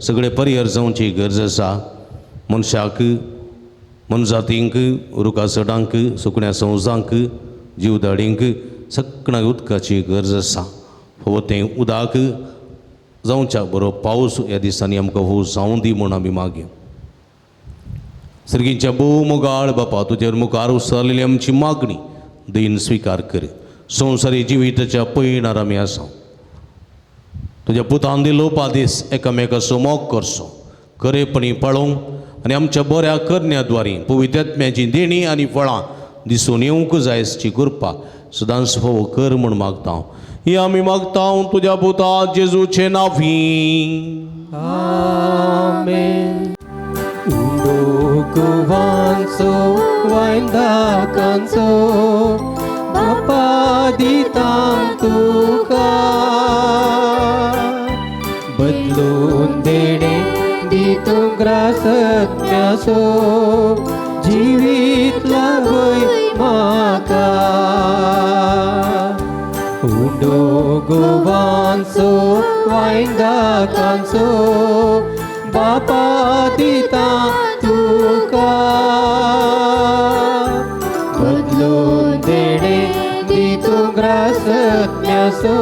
सगळे परिहर जावची गरज आसा. मनशाक मनजातींक रुखा सडांक सुकण्या संवसांक जीवदाडींक सगळ्यांक उदकाची गरज आसा. हो तें उदक जावच्या बरो पावस ह्या दिसांनी आमकां हो जावं दी म्हूण आमी मागया. सर्गींच्या भोव मोगाळ बापा तुजेर मुखार उसारलेली आमची मागणी दयेन स्विकार कर. संवसारी जिविताच्या पयणार आमी आसा. तुज्या पुतान दिलो पादेस एकामेकाचो मोग करचो खरेपणी पाळोवंक आनी आमच्या बऱ्या करण्या द्वारी पवित्र आत्म्याची देणी आनी फळां दिसून येवंक जायची कृपा सदांच फावो कर म्हूण मागता हांव. ही आमी मागता तुज्या पुता जेजूचे नांवी. आमेन. उंडो गोवांचो वायंदाकांचो बापा दिता तुका बदलून देणे दितूं ग्रासत्यासो जिवीत लाभय म्हाका. उंडो गोवांचो वायंदाकांचो बापा दिता तुका बदलून देणे दितूं ग्रासत्यासो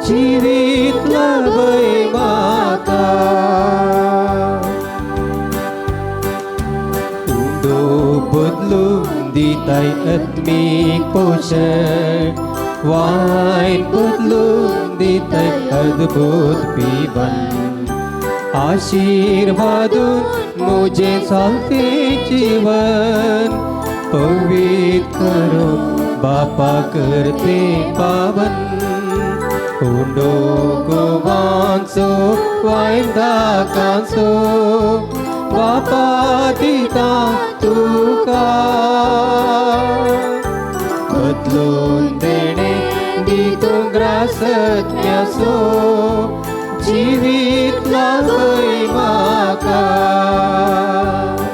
जिवीत लाभय म्हाका. दिताय आत्मीक पोशण वायन बदलून दिताय अद्भुत पिवन आशीर्वादून मुझे चालते जीवन पवित्र करो बापा करते पावन उंडो गोवांचो वायन दाकांचो बापा दिता तुका बदलून देणे दी तूं ग्रासत्म्यासो जिवीत लागय म्हाका.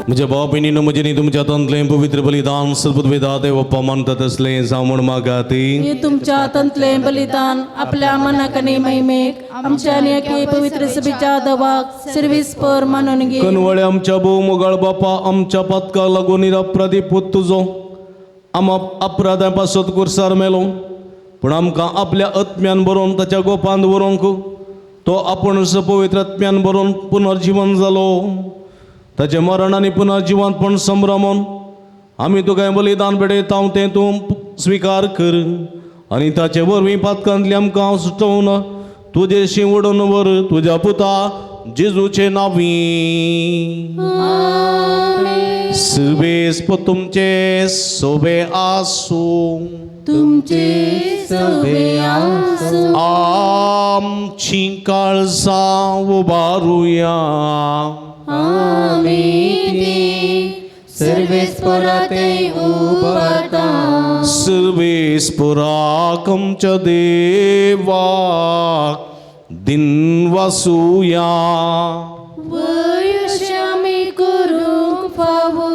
म्हज्या भाव भयणीनो म्हजें न्ही तुमच्या हातांतलें पवित्र बलिदान सर्ववेदा देव मानता तसलें जावं म्हूण मागाती. हे तुमच्या हातांतलें बलिदान आपल्या मनाक आनी महिमेक आमच्या आनी एके पवित्र सभेच्या दवाक सर्वीस पर मानून घे. कनवळे आमच्या भोव मोगाळ बापा आमच्या पातकाक लागून निरपराधी पूत तुजो आमा अपराधां पासत कुर्सार मेलो पूण आमकां आपल्या आत्म्यान बरोवन ताच्या गोपांत व्हरूंक तो आपूण पवित्र आत्म्यान बरोवन पुनर्जिवन जालो. ताचें मरण आनी पुनर्जिवंतपण संभ्रमून आमी तुका बलिदान भेटयता तें तूं स्विकार कर आनी ताचे वरवीं पातकांतली आमकां सुटोवन तुजेशी उडून व्हर तुज्या पुता जेजूचे नांवी. सुबेस तुमचे सोबे आसूं तुमचे सवे आसूं. आमची काळजां उबारुया. आमी सर्वेस्पराते उबारता. सर्वेस्पराक आमच्या देवाक दिन वासुया. वयशी आमी करूंक फावो.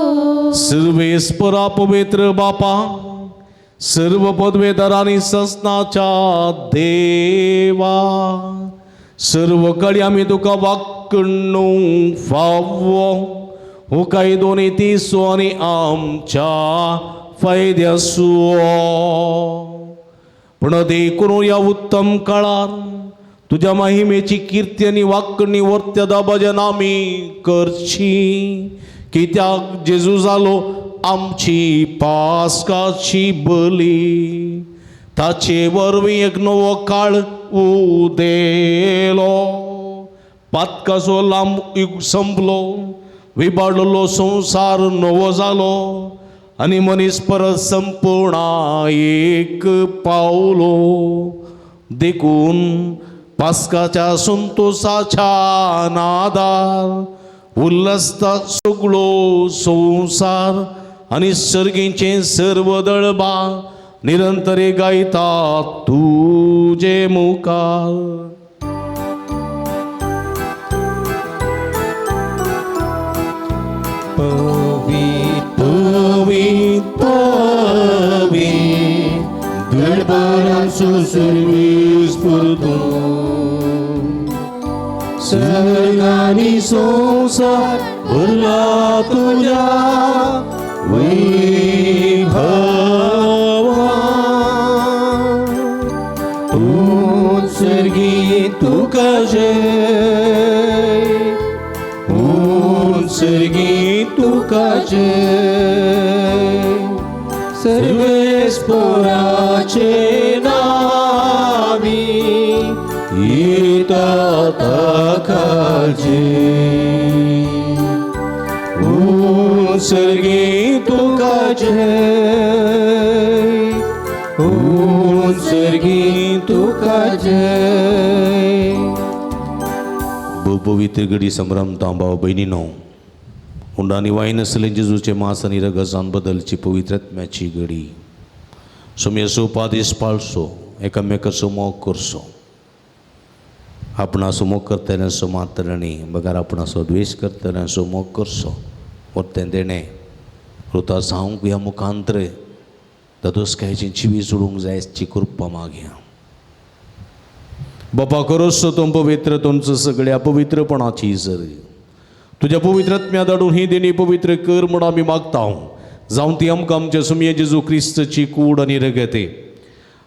सर्वेस्परा पवित्र बापा सर्व पदवेदार आनी ससनाच्या देवा सर्व कडी आमी तुका वाकणू फावो हो कायदो नी तिसो आनी आमच्या फायद्यासो. पूण देखून ह्या उत्तम काळार तुज्या महिमेची किर्ती आनी वाकणी वर्त्या दाबाजन आमी करची कित्याक जेजू जालो आमची पास्काची बली ताचे वरवीं एक नवो काळ उदेलो पातकाचो लांब युग संपलो विबाडलो संवसार नवो जालो आनी मनीस परत संपूर्ण एक पावलो. देखून पास्काच्या संतोसाच्या नादार उल्लसता सगळो संवसार आनी सर्गीचें सर्व दळबा निरंतर गायता तुजे मुखार. पवित्र पवित्र पवित्र दळबारांचो सर्वेस्पर तूं सर्ग आनी संवसार भरला तुज्या वैभवान. तूं सर्गी तुका जय तूं सर्गी तुका जय सर्वेस्पराचे नावी येता ताका जय तूं सर्गी तुका जय तूं सर्गी तुका जय. पवित्र घडी संभ्रमता भाव भयणीनो हुंडानी वायन आसलें जेजूचे मास आनी रगजान बदलची पवित्र आत्म्याची घडी. सोमयेचो उपादेश पाळचो एकामेकाचो मोग करचो आपणाचो मोग करतल्यांचो मात्र न्ही बगर आपणाचो द्वेश करतल्यांचो मोग करचो. वरतें देणें रुता जावंक ह्या मुखांत्र दादोसकायची जिवी जोडूंक जाय ची कृपा मागया. बापा करोसो तूं पवित्र तुमचो सगळ्या पवित्रपणाची जर तुज्या पवित्र आत्म्या धाडून ही देणी पवित्र कर म्हूण आमी मागता. जावं ती आमकां आमच्या सुमये जेजू क्रिस्तची कूड आनी रगते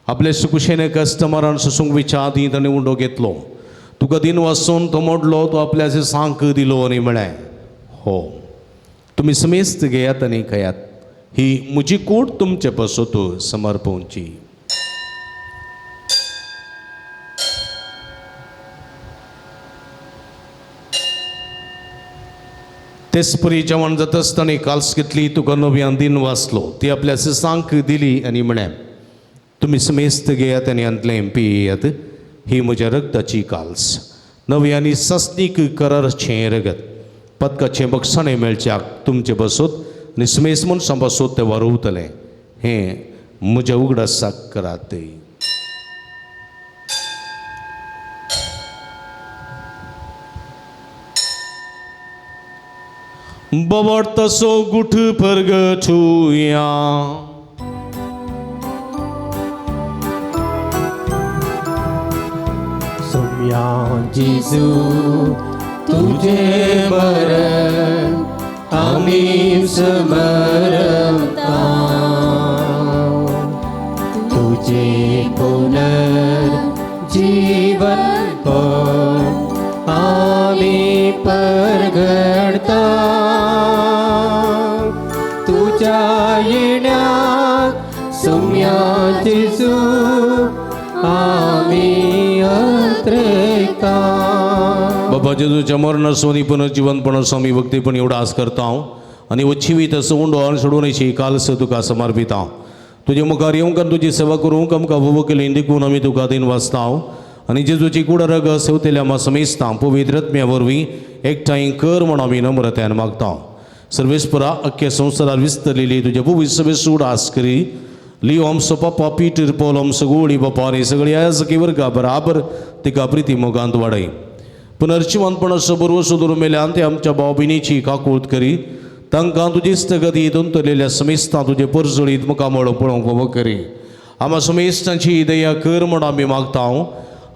आपल्या सुकुशेने कस्टमरान सोसूंक विचार आदीं ताणें उंडो घेतलो तुका दिन वासून तो मोडलो तो आपल्या सांक दिलो आनी म्हळें हो तुमी समेस्त घेयात आनी खायात. ही म्हजी कूड तुमचे पासत समर्पवची. तेचपरी जेवण जाता आसतना काल्स घेतली, तुका नव्यान दिन वाचलो, ती आपल्या सिसांक दिली आनी म्हळें, तुमी समेस्त घेयात आनी हांतलें पियेयात, ही म्हज्या रगताची काल्स, नवी आनी सस्नीक कराराचें रगत, पदकाचें बक्षाणें मेळच्याक तुमचे बसोत आनी समेस्त मनशां बसोत तें वारोवतलें, हें म्हज्या उगडासाक करात. बवट तसो गुठ परगटुया. सोम्या जेजू तुझे मरण आमी स्मरता, तुझे पुनर्जीवन पण आमी परगडता, तुझ्या येण्याक सोम्या जेजू आमी अत्रेता. बाबा जेजूच्या मरणाचो आनी पुनर्जिवनपणाचो आमी भक्तीपणी उडास करता आनी वच्छिवीत असो उंडो आनी सोडून कालस तुका समर्पिता. तुजे मुखार येवंक आनी तुजी सेवा करूंक आमकां वोवो केली देखून आमी तुका दिन वाचता आनी जेजूची कुड रग सेवतेल्या आमा समेस्तां पवित्र आत्म्या वरवीं एकठांय कर म्हूण आमी नम्रतायेन मागता. सर्वेस्परा अख्ख्या संवसारार विस्तरलेली तुज्या पवित्र सभेचो उडास करी. लियो आमचो पापा पीटर पॉल आमचो गोळी बापा आनी सगळी आयाजकी वर्गा बराबर तिका प्रिती मोगांत वाडय. पुनर्जिवनपणाचो बरवसो दवरून मेल्यान ते आमच्या भाव भयणीची काकूत करी. तांकां तुजी स्थगती दोंतरलेल्या समेस्तां तुजे परजळीत मुखामळ पळोवंक फावो करी. आमा समेस्तांची दया कर म्हूण आमी मागता.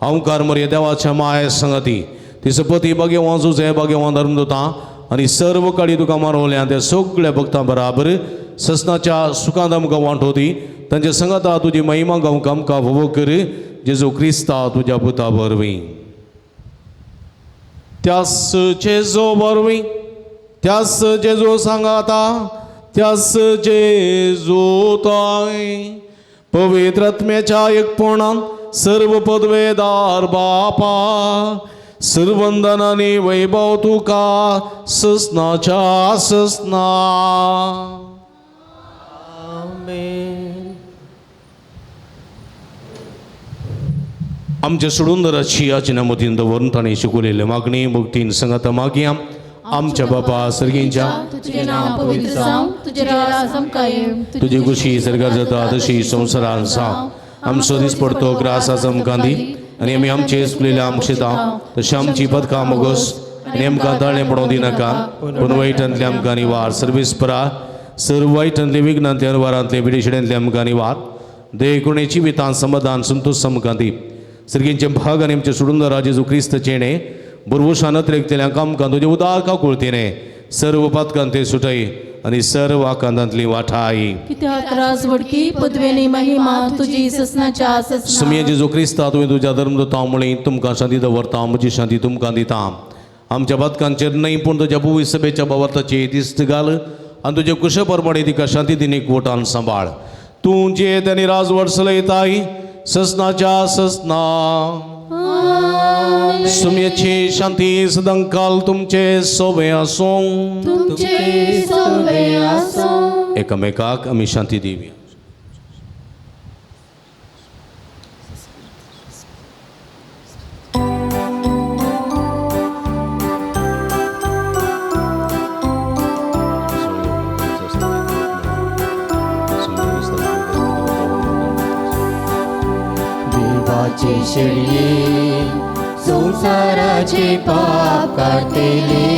हांवकार मरे देवाच्या माया संगती ती सपती भाग्यवान जुजे भाग्यवान धर्मदुतां आनी सर्व काळी तुका मारवल्या त्या सगळ्या भक्तां बराबर ससनाच्या सुखांत आमकां वांटो दी. तांच्या संगता तुजी महिमा गावंक आमकां फावो कर. जेजू क्रिस्ता तुज्या पुता वरवीं. त्यास जेजू वरवीं, त्यास जेजू सांगाता, त्यास जेजू ताय पवित्र आत्म्याच्या एकपणान सर्व पदवेदार बापा सर्वंदन आनी वैभव तुका ससनाच्या ससना. आमच्या सोडूनदाराची याचना मतीन दवरून ताणें शिकवलेले मागणी भक्तीन संगता मागया. आमच्या बापा सर्गींच्या तुझे नाव पवित्र जावं, तुझे राज आमकां येवं, तुजी खुशी सरकार जाता तशी संवसारान जावं. आमचो दीस पडतो ग्रास आज आमकां दी आनी आमी आमचे चुकलेल्या आमक्षेता तशी आमची पदकां मोगोस आनी आमकां ताळें पडोवं दिनाका, पूण वायटांतले आमकां निवार. सर्वेस्परा सर्व वायटांतले विघ्नांतले अनवारांतले बिडेशिड्यांतले आमकां निवार. देखून जिवितान समाधान संतोश आमकां दी. सर्गींचे भाग आनी आमचे सोडूनदारा जेजू क्रिस्त चेणे बुरवुशान अत्रेकतेल्या कामकां तुजे उदार काकुळतीने सर्व पातकांते सुटय आनी सर्व आकांतांतली वाठाय. कित्याक राजवडकी पदवेनी महिमा तुजी ससनाच्या ससना. सुमये जेजू क्रिस्ता तुवें तुज्या धर्मदुतां मुळी तुमकां शांती दवरता, म्हजी शांती तुमकां दिता. आमच्या पातकांचेर न्हय पूण तुज्या भुवी सभेच्या भावार्थाची दिस्त घाल आनी तुजे कुशे प्रमाणे तिका शांती दिनीक वोटान सांबाळ. तूं जे आनी राजवट चलयताय ससनाच्या ससना. सुमयेची शांती सदांकाल तुमचे सोबे आसूं. तुमचे सोबे आसूं. एकामेकाक आमी शांती दिवया. देवाचे शेळये संसाराचे पाप काडटले,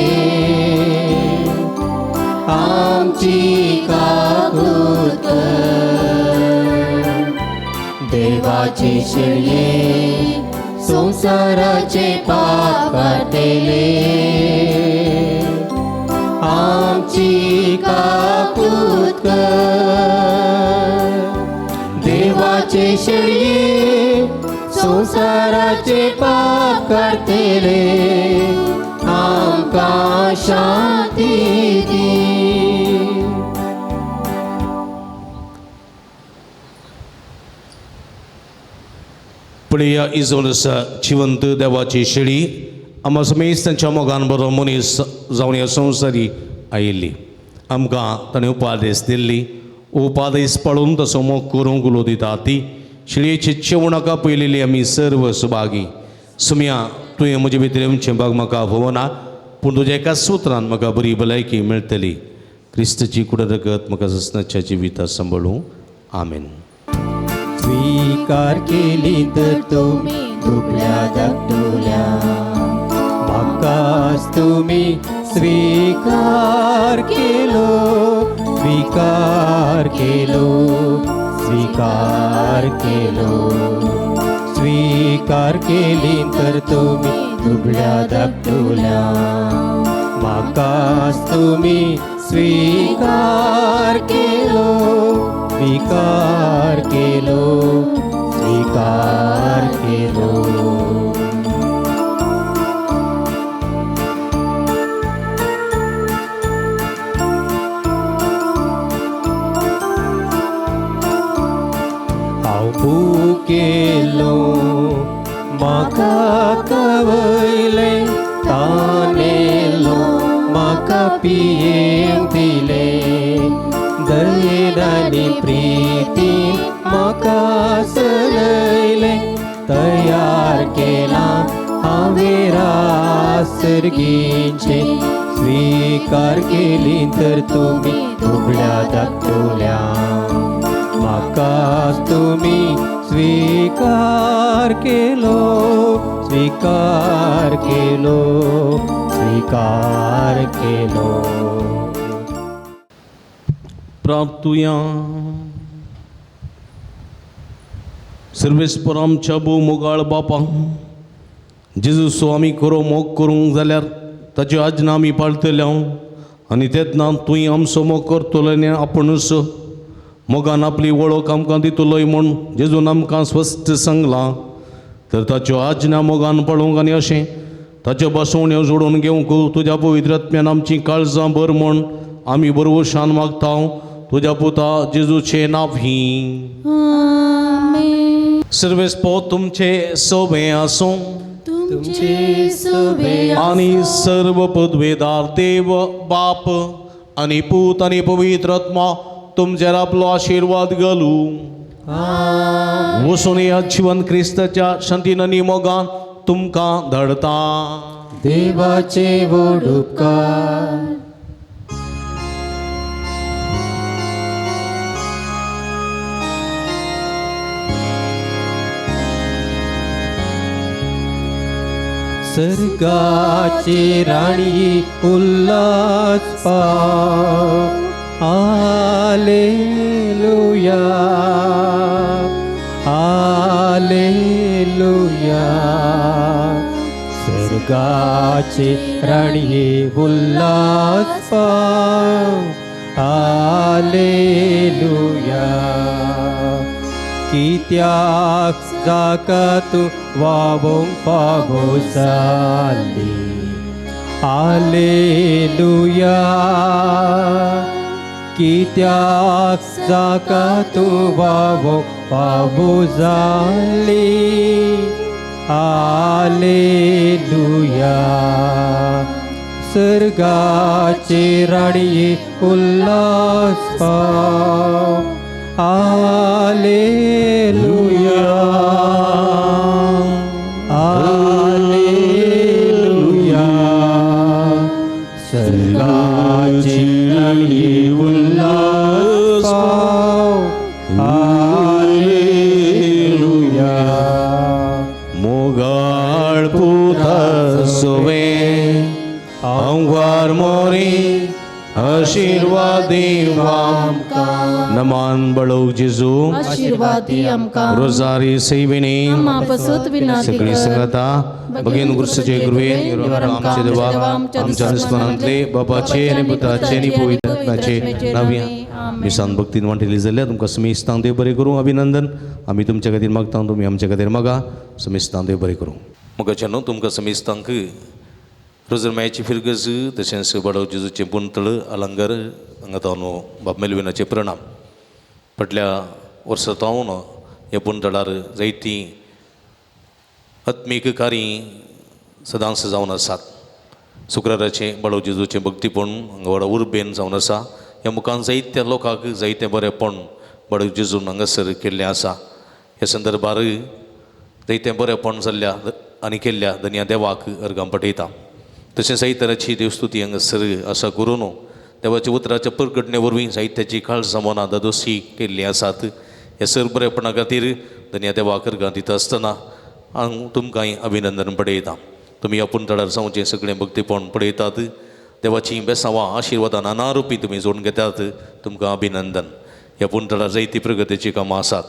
आमची काकूत कर. देवाचे शेळये संसाराचे पाप काडटले, आमची काकूत कर. देवाचे शेळये संसाराचे पाप काडटले, आमकां शांती दी. पळया इजोन आसा जिवंत देवाची शेळी आमकां समेस्त तांच्या मोगान बरो मनीस जावन ह्या संवसारी आयिल्ली. आमकां ताणें उपादेस दिल्ली, उपादेस पाळून तसो मोग करूंक उलो दिता ती शेळयेची जेवणाका पळयलेली आमी सर्व सुभागी. सुमया तुवें म्हजे भितर येवचें भाग म्हाका फोवना, पूण तुज्या एका सुत्रान म्हाका बरी भलायकी मेळटली. क्रिस्तची कुड रगत म्हाका ससनाच्या जिविता सांबाळूं. आमेन. स्वीकार केली तर तुमी दुबळ्या धाकटुल्या, म्हाकाच तुमी स्वीकार केलो, स्वीकार केलो, स्वीकार केलो. स्वीकार केली तर तुमी दुबळ्या धाकटुल्या, म्हाकाच तुमी स्वीकार केलो, स्वीकार केलो, स्वीकार केलो. हांव भुकेलो म्हाका खवयलें, तानेलो म्हाका पियेवंक दिलें, दयेन आनी प्रितीन म्हाका चलयलें, तयार केलां हांवें रास सर्गीचें. स्वीकार केली तर तुमी दुबळ्या धाकटुल्या, म्हाकाच तुमी स्वीकार केलो, स्वीकार केलो, स्वीकार केलो. प्राप्तुया सर्वेस्पर आमच्या भोव मोगाळ बापा जेजूसो आमी खरो मोग करूंक जाल्यार ताच्यो आज्ञा आमी पाळटले आनी तेन्ना तुवें आमचो मोग करतलो आनी आपुणूच मोगान आपली वळख आमकां दितलोय म्हूण जेजून आमकां स्पश्ट सांगलां. तर ताच्यो आज्ञा मोगान पाळूंक आनी अशें ताच्यो बसवण्यो जोडून घेवंक तुज्या पवित्र आत्म्यान आमचीं काळजां भर म्हूण आमी बरवशान मागता तुज्या पुता जेजूचें नांव ही. सर्वेस्पर तुमचे सोबे आसूं तुमचे सोबे आनी सर्व पदवेदार देव बाप आनी पूत आनी पवित्र आत्मा तुमचेर आपलो आशिर्वाद घालूं. वचून ह्या जिवन क्रिस्ताच्या शांतीन आनी मोगान तुमकां धाडता. देवाचे व्हड उपकार. सर्गाची राणी उल्हास पाव, आलेलुया, आलेलुया. सर्गाची राणी उल्हास पाव, आलेलुया. कित्याक जाका तूं वावोंक फावो जाली, आलेलुया. कित्याक जाका तूं वावोंक फावो जाली, आलेलुया. सर्गाचे राणये उल्हास पाव, आलेलुया, आलेलुया. सर्गाचे राणये उल्हास पाव, आलेलुया. मोगाळ पुता सोवे अंवार मोरी आशीर्वाद आमकां. नमान बळोव जेजू आशीर्वाद दी आमकां. रोजारी सेविनी आम्हा पसत विनंती सगळी कर. संगता भगीन गुरुसचे गुरुवे आमचे देवा आमच्या अनुस्मरणांतले बापाचे आनी पुताचे आनी पवित्र आत्म्याचे नांवी मिसान भक्तीन वांटेली जाल्यार तुमकां समेस्तांक देव बरें करूं. अभिनंदन. आमी तुमच्या खातीर मागता, तुमी आमच्या खातीर मागा. समेस्तांक देव बरें करूं. मोगाच्या न्हू तुमकां समेस्तांक रोजर मायाची फिरगज तशेंच बाडव जेजूचें पुंतळ अलंगर हांगा न्हू बाब मेलविनाचे प्रणाम. फाटल्या वर्सा तावन ह्या पुंतळार जायतीं आत्मीक कार्य सदांच जावन आसात. शुक्राराचें बाळू जेजूचें भक्तीपण हांगा व्हडा उर्बेन जावन आसा. ह्या मुखान जायत्या लोकांक जायतें बरेंपण बाळू जेजून हांगासर केल्लें आसा. ह्या संदर्भार जायतें बरेंपण जाल्ल्या आनी केल्ल्या धनया देवाक अर्गां पठयता. तशें जायते तराची देवस्तुती हांगासर आसा करून देवाच्या उतराच्या परगटणे वरवीं जायत्याची काळजां मनां दादोशी केल्लीं आसात. ह्या सर बरेपणा खातीर धनया देवाक अर्गां दिता आसतना हांव तुमकांय अभिनंदन पडयता. तुमी आपूण तळार जावचें सगळें भक्तीपण पळयतात. देवाचीं बेसांवां आशिर्वादां नाना रुपी तुमी जोडून घेतात. तुमकां अभिनंदन. ह्या पूण जायती प्रगतीचीं कामां आसात.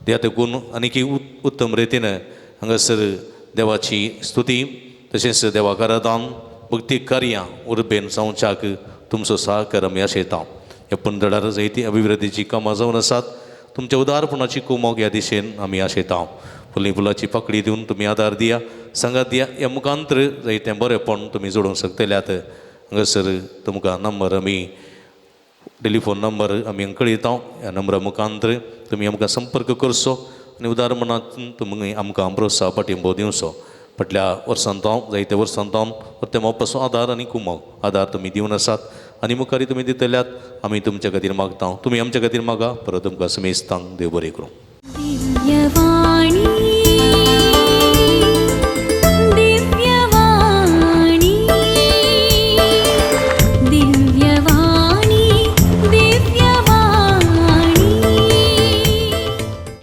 त्या तेकून आनीकय उत्तम रितीन हांगासर देवाची स्तुती तशेंच देवाक आराधन भक्ती कार्यां उर्बेन जावच्याक तुमचो सहकार आमी आशयता. ह्या पंदरार जायती अभिवृद्धीचीं कामां जावन आसात. तुमच्या उदारपणाची कुमोक ह्या दिशेन आमी आशयता. फुली फुलाची पाकळी दिवन तुमी आदार दिया, सांगात दिया. ह्या मुखांतर जायतें बरेंपण तुमी जोडूंक शकतल्यात. हांगासर तुमकां नंबर आमी टेलिफोन नंबर आमी कळयता. ह्या नंबरा मुखांतर तुमी आमकां संपर्क करचो आनी उदार मनात तुमी आमकां प्रोत्साह पाठिंबो दिवचो. फाटल्या वर्सांत हांव जायत्या वर्सांत हांव परते मोपाचो आदार आनी कुमक आदार तुमी दिवन आसात आनी मुखारय तुमी दितल्यात. आमी तुमच्या खातीर मागता, तुमी आमच्या खातीर मागा. परत तुमकां समेस्तांक देव बरें करूं. दिव्यवाणी.